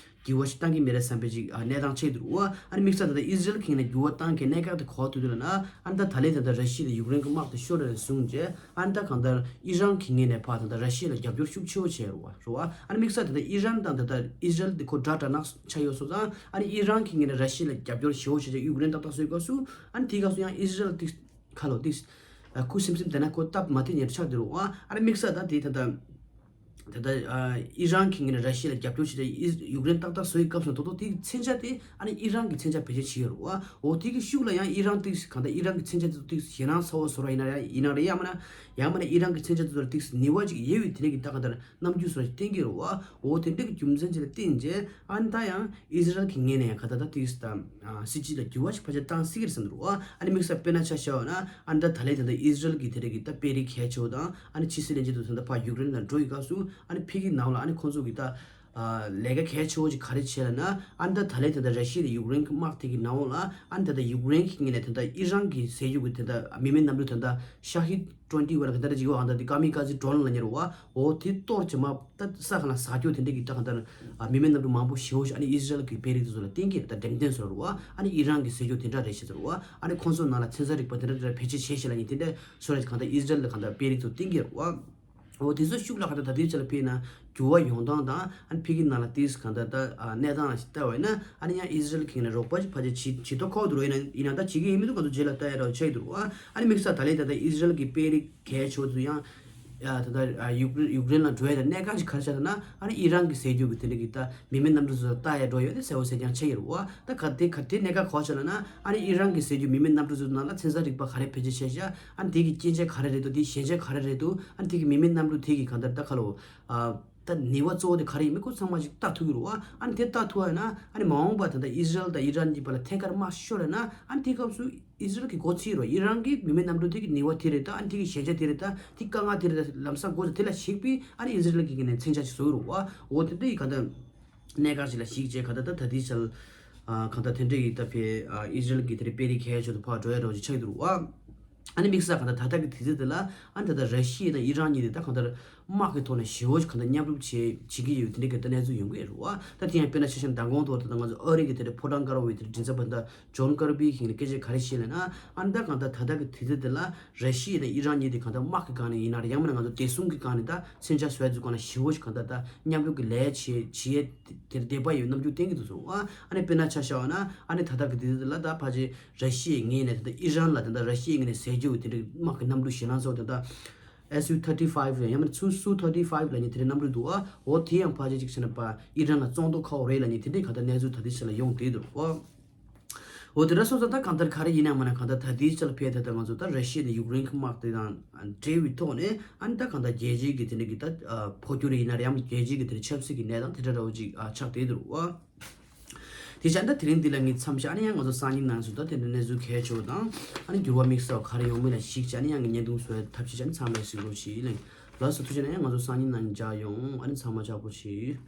འགྱུར་བ་ཞིག་བཏང་གི་མེད་རེད་བསམ་པའི་ཅིག་ཨ་གནས་སྟངས་ཆགས་འདུག་བ། ཨ་ནི་དམིགས་བསལ་ད་ལྟ་ཨི་ཟི་རལ་གྱི་ངོས་ནས་འགྱུར་བ་བཏང་མཁན་གནད་འགག་དེ་ག་པར་ཐུག་འདུག་ལབ་ན། ཨ་ནི་ད་ད་ལན་ད་ལྟ་ར་ཤི་ཡ་དང་ཡུཀ་རེན་གྱི་དམག་དེ་ཤོར་རེ་བཟུང་རྗེས་ཨ་ནི་ད་གང་ལྟར་ཨི་རན་གྱི་ངོས་ནས་ཕར་ད་ལྟ་ར་ཤི་ཡ་ལ་རྒྱབ་སྐྱོར་ཤུགས་ཆེ་བོ་བྱས་རེད་བ་རེད་བ། ཨ་ནི་དམིགས་བསལ་ད་ལྟ་ཨི་རན་དང་ད་ལྟ་ཨི་ཟི་རལ་དེ་ཁོ་དགྲ་དགྲ་ནག་ཆགས་ཡོད་སོང་ཙང་ཨ་ནི་ཨི་རན་གྱི་ངོས་ནས་ར་ཤི་ཡ་ལ་རྒྱབ་སྐྱོར་ཞེ་བོ་བྱས་རྗེས་ཡུཀ་རེན་ཏག་ཏག་བཟོས་སྐབས་སུ་ཨ་ནི་དེའི་སྐབས་སུ་ཡང་ཨི་ཟི་རལ་དེ་ཁ་ལོ་ཏིས། ཁུ་སིམ་སིམ་དེ་ན་ཁོ་སྟབས་མ་བདེ་ཉེར་ཆགས་དེ་རུ་ཨ་ཨ་ནི་དམིགས་བསལ་ད་དེ་ད་ད་ད་ད་ཨི་རན་གྱི་ངོས་ནས་ར་ཤི་ཡ་ལ་རྒྱབ་སྐྱོར་བྱེད་ད་ཡུཀ་རེན་ཏག་ཏག་བཟོ་ཡི་སྐབས་སུ་ད་དོ་དེ་གི་མཚོན་ཆ་དེ་ཨ་ནི་ཨི་རན་གྱི་མཚོན་ཆ་བེད་སྤྱོད་བྱེད་ཡོད་རུ་ཨ་འོ་དེ་གི་ཤུགས་ལ་ཡང་ཨི་རན་དེ་གང་ལྟར་ཨི་རན་གྱི་མཚོན་ཆ་དེ་ཚོ་དེ་ཞེད་སྣང་ཚ་བོ་བཟོ་ར་ཡིན་ན་ཡང་ཡིན་ན་རེད་ཡང་མིན་ན་ཡང་མིན་ན་ཨི་རན་གྱི་མཚོན་ཆ་དེ་ཚོ་ལ་དེ་ནུས་པ་ཅིག་ཡོད་པའི་དེ་འདྲ་གི་ད་གང་ལྟར་རྣམ་འགྱུར་བཟོ་ར་ཞིག་བསྟན་གྱི་རུ་ཨ་འོ་དེ་འདྲ་གི་རྒྱུ་མཚན་ཅིག་ལ་བརྟེན་རྗེས་ཨ་ནི་ད་ཡང་ཨི་ཟི་རལ་གྱི་ངོས་ནས་ཡང་ག་ད་ད་དེ་གི་ད། སྲིད་སྤྱི་ལ་འགྱུར་བ་ཞིག་ཕལ་ཆེར་བཏང་སྲིད་ཀྱི་རེད་བསམ་འདུག་ཨ་ནི་དམིགས་བསལ་དཔེར་ན་ཆ་བཞག་པ་ན་ཨ་ནི་ད་ད་ལན་ད་ལྟ་ཨི་ཟི་རལ་གྱི་དེ་རིགས་ཀྱི་ད་དཔོན་རིགས་གལ་ཆེ་བོ་དང་ཨ་ནི་ཕྱི་སྲིད་བློན་ཆེན་དུ་ད་ལྟ་ཕར་ཡུཀ་རེན་ལ་འགྲོ་ཡི་སྐབས་སུ་ཨ་ནི་ཕ་གིའི་ནང་ལ་ཨ་ནི་ཁོང་ཚོ་གི་ད་ལས་ཀ་གལ་ཆེ་བོ་ཅིག་ག་རེ་བྱས་ལབ་ན་ཨ་ནི་ད་ད་ལན་ད་ལྟ་ར་ཤི་ཡ་དང་ཡུཀ་རེན་གྱི་དམག་དེ་གི་ནང་ལ་ཨ་ནི་ད་ལྟ་ཡུཀ་རེན་གྱི་ངོས་ནས་ད་ལྟ་ཨི་རན་གྱི་ཟས་རྒྱུ་གི་ད་ལྟ་མི་མེད་གནམ་གྲུ་ད་ལྟ་ཤ་ཧིད་ཊུ་ཝེན་ཊི་ཝན་ག་ད་ལྟ་ཅིག་ཡོད་ཨ་ད་ལྟ་ཀ་མི་ཀ་ཛི་ཌོན་ལབ་མཁན་རེད་བ། འོ་དེ་གཏོར་བྱས་མ། ད་ས་ག་ལ་ཟ་རྒྱུ་དེ་འདྲ་གི་ད་གང་ལྟར་ཨ་མི་མེད་གནམ་གྲུ་མང་པོ་ཞེ་པོ་ཞིག་ཨ་ནི་ཨི་ཟི་རལ་གྱི་དཔོན་རིགས་དེ་ཚོ་ལ་བསྟན་གྱི་རེད། ད་འགྲེམས་སྟོན་བཟོ་རུ་བ་ཨ་ནི་ཨི་རན་གྱི་ཟས་རྒྱུ་དེ་འདྲ་རེད་ཞེས་ཟེར་རུ་བ་ཨ་ནི་ཁོང་ཚོ་ནང་ལ་ཚན་རྩལ་རིག་པ་དེ་འདྲ་དེ་འདྲ་བེད་སྤྱོད་བྱས་ཞེས་ལབ་མཁན་དེ་འདྲ་བཟོ་ར་གང་ལྟར་ཨི་ཟི་རལ་ལ་གང་ལྟར་དཔོན་རིགས་ཚོ་བསྟན་གྱི་རེད་བ། འོ་དེ་ཚོ་ཤུགས་ལ་གང་ལྟར་ད་ལྟའི་ཆ་ལ་དཔེར་ན་འགྱུར་བ་ཡོང་སྟངས་དང་ཨ་ནི་ཕ་གི་ནང་ལ་དེས་གང་ལྟར་ད་གནས་སྟངས་ལ་ལྟ་བ་ཡིན་ན་ཨ་ནི་ཡང་ཨི་ཟི་རལ་གྱི་ནས་རོགས་པ་ཕལ་ཆེར་བྱེད་བྱེད་མདོག་ཁ་པོ་འདུག་རོགས་ཡིན་ན་ཡིན་ན་ད་བྱེད་ཀྱི་ཡིན་མི་འདུག་ག་ཚོད་རྗེས་ལ་ལྟ་ཡ་རོགས་ཆགས་ཀྱི་འདུག་རོགས་ཨ་ནི་དམིགས་བསལ་ད་ལན་ད་ལྟ་ཨི་ཟི་རལ་གྱི་དཔོན་རིགས་གལ་ཆེ་བོ་ཚོ་ཡང་། ཡ་ད་ལྟ་ཡུཀ་རེན་ཡུཀ་རེན་ལ་འགྲོ་ཡ་དང་གནད་འགག་ཅིག་ག་རེ་ཆགས་ན་ཨ་ནི་ཨི་རན་གྱི་ཟས་རྒྱུ་གི་དེ་འདྲ་གི་ད་མི་མེད་གནམ་གྲུ་ཚོ་ལྟ་ཡ་འགྲོ་ཡོད་དེ་གསལ་པོ་གསལ་རྐྱང་ཆགས་ཡོད་རེད་བ། ད་ག་དེ་ག་དེ་གནད་འགག་ག་པར་ཆགས་ན་ཨ་ནི་ཨི་རན་གྱི་ཟས་རྒྱུ་མི་མེད་གནམ་གྲུ་ཚོ་ནང་ལ་ཚན་རྩལ་རིག་པ་ག་རེ་བེད་སྤྱོད་བྱས་ཤག་ཨ་ནི་དེ་གི་སྐྱོན་ཆ་ག་རེ་རེད་འདུག་དེ་ཞན་ཆ་ག་རེ་རེད་འདུག་ཨ་ནི་དེ་གི་མི་མེད་གནམ་གྲུ་དེ་གི་གང་ལྟར་ད་ག་ལོ་ཨ་ད་ནུས་པ་གཙོ་བོ་དེ་ག་རེ་ཡིན་མིན་ཁོ་ཚང་མ་ཞིག་ལྟ་ཐུབ་ཀྱི་རེད་བ། ཨ་ནི་དེ་ལྟ་ཐུབ་པ་ཡིན་ན་ཨ་ནི་མ་འོངས་པ་ད་ལྟ་ཨི་ཟི་རལ་དང་ཨི་རན་གཉིས་བར་ལ་ཐད་ཀར་དམག་ཤོར་ཡོད་ན་ཨ་ནི་དེ་སྐབས་སུ། ཨི་ཟི་རལ་གྱི་མགོ་ཚིག་རོ། ཨི་རན་གྱི་མི་མེད་གནམ་གྲུ་དེ་གི་ནུས་པ་དེ་རེད་ད། ཨ་ནི་དེ་གི་ཞན་ཆ་དེ་རེད་ད། དེ་དཀའ་ངལ་དེ་རེད་ད། ལམ་སང་མགོ་ཚིག་དེ་ལ་གཞིགས་པའི་ཨ་ནི་ཨི་ཟི་རལ་གྱི་ནས་མཚོན་ཆ་ཞིག་བཟོ་གི་རུ་བ། འོ་དེ་འདྲ་ཡི་ག་ད་གནད་འགག་ཞིག་ལ་གཞིགས་བྱས་ག་ད་ད་ད་དེ་ཆལ་ག་ད་དེ་འདྲ་ཡི་ད་ཕེ་ཨི་ཟི་རལ་གྱི་དེ་རེད་དཔོན་རིགས་གལ་ཆེ་དུ་ཕར་འགྲོ་ཡ་རོ་ཅིག་ཆགས་ཀྱི་འདུག་རུ་བ། ཨ་ནི་དམིགས་བསལ་གང་ལྟར་ད་ལྟ་གི་དུས་ཚོད་དེ་ལ་ཨ་ནི་ད་ལྟ་ར་ཤི་ཡ་དང་ཨི་རན་གཉིས་དེ་ད་གང་ལྟར་དམག་གི་ཐོག་ནས་ཞི་བོ་ཞིག་གང་ལྟར་མཉམ་རུབ་བྱེད་བྱེད་ཀྱི་ཡོད་དེ་འདྲའི་གི་ད་གནས་ཚུལ་ཡོང་གི་ཡོད་རེད་བ། ད་དེ་ཡང་དཔེར་ན་ཆ་བཞག་མདང་དགོང་ཐོག་ད་ང་ཚོ་ཨ་རི་གི་དེ་འདྲའི་ཕོ་བྲང་དཀར་པོའི་དེ་འདྲའི་མགྲིན་ཚབ་པ་ད་ཇོན་ཀར་པི་གིས་ནི་སྐད་ཆ་ག་རེ་བཤད་ལབ་ན། ཨ་ནི་ད་གང་ལྟར་ད་ལྟ་གི་དུས་ཚོད་དེ་ལ་ར་ཤི་ཡ་དང་ཨི་རན་གཉིས་དེ་གང་ལྟར་དམག་གི་སྒང་ནས་ཡིན་ན་རེད། ཡང་མིན་ན་ང་ཚོ་བདེ་སྲུང་གི་སྒང་ནས་ད་མཚོན་ཆ་བཟོ་ཡ་ཚོའི་སྒང་ནས་ཞི་བོ་ཞིག་གང་ལྟར་ད་མཉམ་རུབ་ཀྱི་ལས་བྱེད་བྱེད་ཡས་དེར་འདོད་པ་ཡོད་རྣམ་འགྱུར་བསྟན་གྱི་འདུག་སོང་ཨ། ཨ་ནི་དཔེར་ན་ཆ་བཞག་པ་ན་ཨ་ནི་ད་ལྟ་གི་དུས་ཚོད་དེ་ལ་ད་ཕལ་ཆེར་ར་ཤི་ཡའི་ངོས་ནས་ད་ལྟ་ཨི་རན་ལ་ད་ལྟ་ར་ཤི་ཡའི་ངོས་ནས་ཟས་རྒྱུ་དེ་འདྲའི་དམག་གི་གནམ་གྲུ་ཞེད་སྣང་ཚ་པོ་དེ་ད་S U thirty five ལ་ཡང་མིན་ན་སུ་སུ་thirty five ལབ་མཁན་དེ་འདྲའི་གནམ་གྲུ་འདུག་ཨ། འོ་དེ་ཡང་ཕལ་ཆེར་ཅིག་བྱས་ན་པ་ཨི་རན་ལ་བཙོང་དོ་ཁག་པོ་རེད་ལབ་མཁན་དེ་འདྲའི་གང་ལྟར་གནས་ཚུལ་ད་ལྟའི་ཆ་ལ་ཡོང་བསྡད་འདུག་ཨ། འོ་དེ་འདྲ་སོང་ཙང་ད་གང་ལྟར་ག་རེ་ཡིན་ཡང་མིན་ན་གང་ལྟར་ད་ལྟའི་ཆ་ལ་ཕལ་ཆེར་ད་ང་ཚོ་ད་ར་ཤི་ཡ་ནས་ཡུཀ་རེན་གྱི་དམག་དེ་དང་འབྲེལ་བའི་ཐོག་ནས་ཨ་ནི་ད་གང་ལྟར་རྒྱལ་སྤྱིའི་གི་དེ་འདྲའི་གི་ད་འཕོ་འགྱུར་ཡིན་ན་རེད། ཡང་རྒྱལ་སྤྱིའི་གི་དེ་འདྲའི་ཆབ་སྲིད་ཀྱི་གནས་སྟངས་དེ་འདྲ་འདྲ་བོ་ཅིག་ཨ་ཆགས་བསྡད་འདུག་ཨ། དེ་བྱས་ན་ད་དེ་རིང་འདི་ལ་ངས་མཚམས་བཞག་ཨ་ནི་ཡང་ང་ཚོ་སང་ཉིན་ནང་ཚུད་ད་དེ་འདྲ་གནས་ཚུལ་གལ་ཆེ་བ་དང་ཨ་ནི་འགྱུར་བ་དམིགས་བསལ་བ་ག་རེ་ཡོང་མིན་ལ་གཞིགས་བྱས་ཨ་ནི་ཡང་གི་བརྙན་ཐུང་བཟོ་ཡ་ཐབས་ཤེས་བྱས་ཨ་ནི་ཚང་མས་གཟིགས་རོགས་བྱེད། ལགས་སོ། ཐུགས་རྗེ་གནང་། ཡང་ང་ཚོ་སང་ཉིན་ནང་མཇལ་ཡོང་། ཨ་ནི་ཚང་མ་ལྕགས་པོ་བྱེད།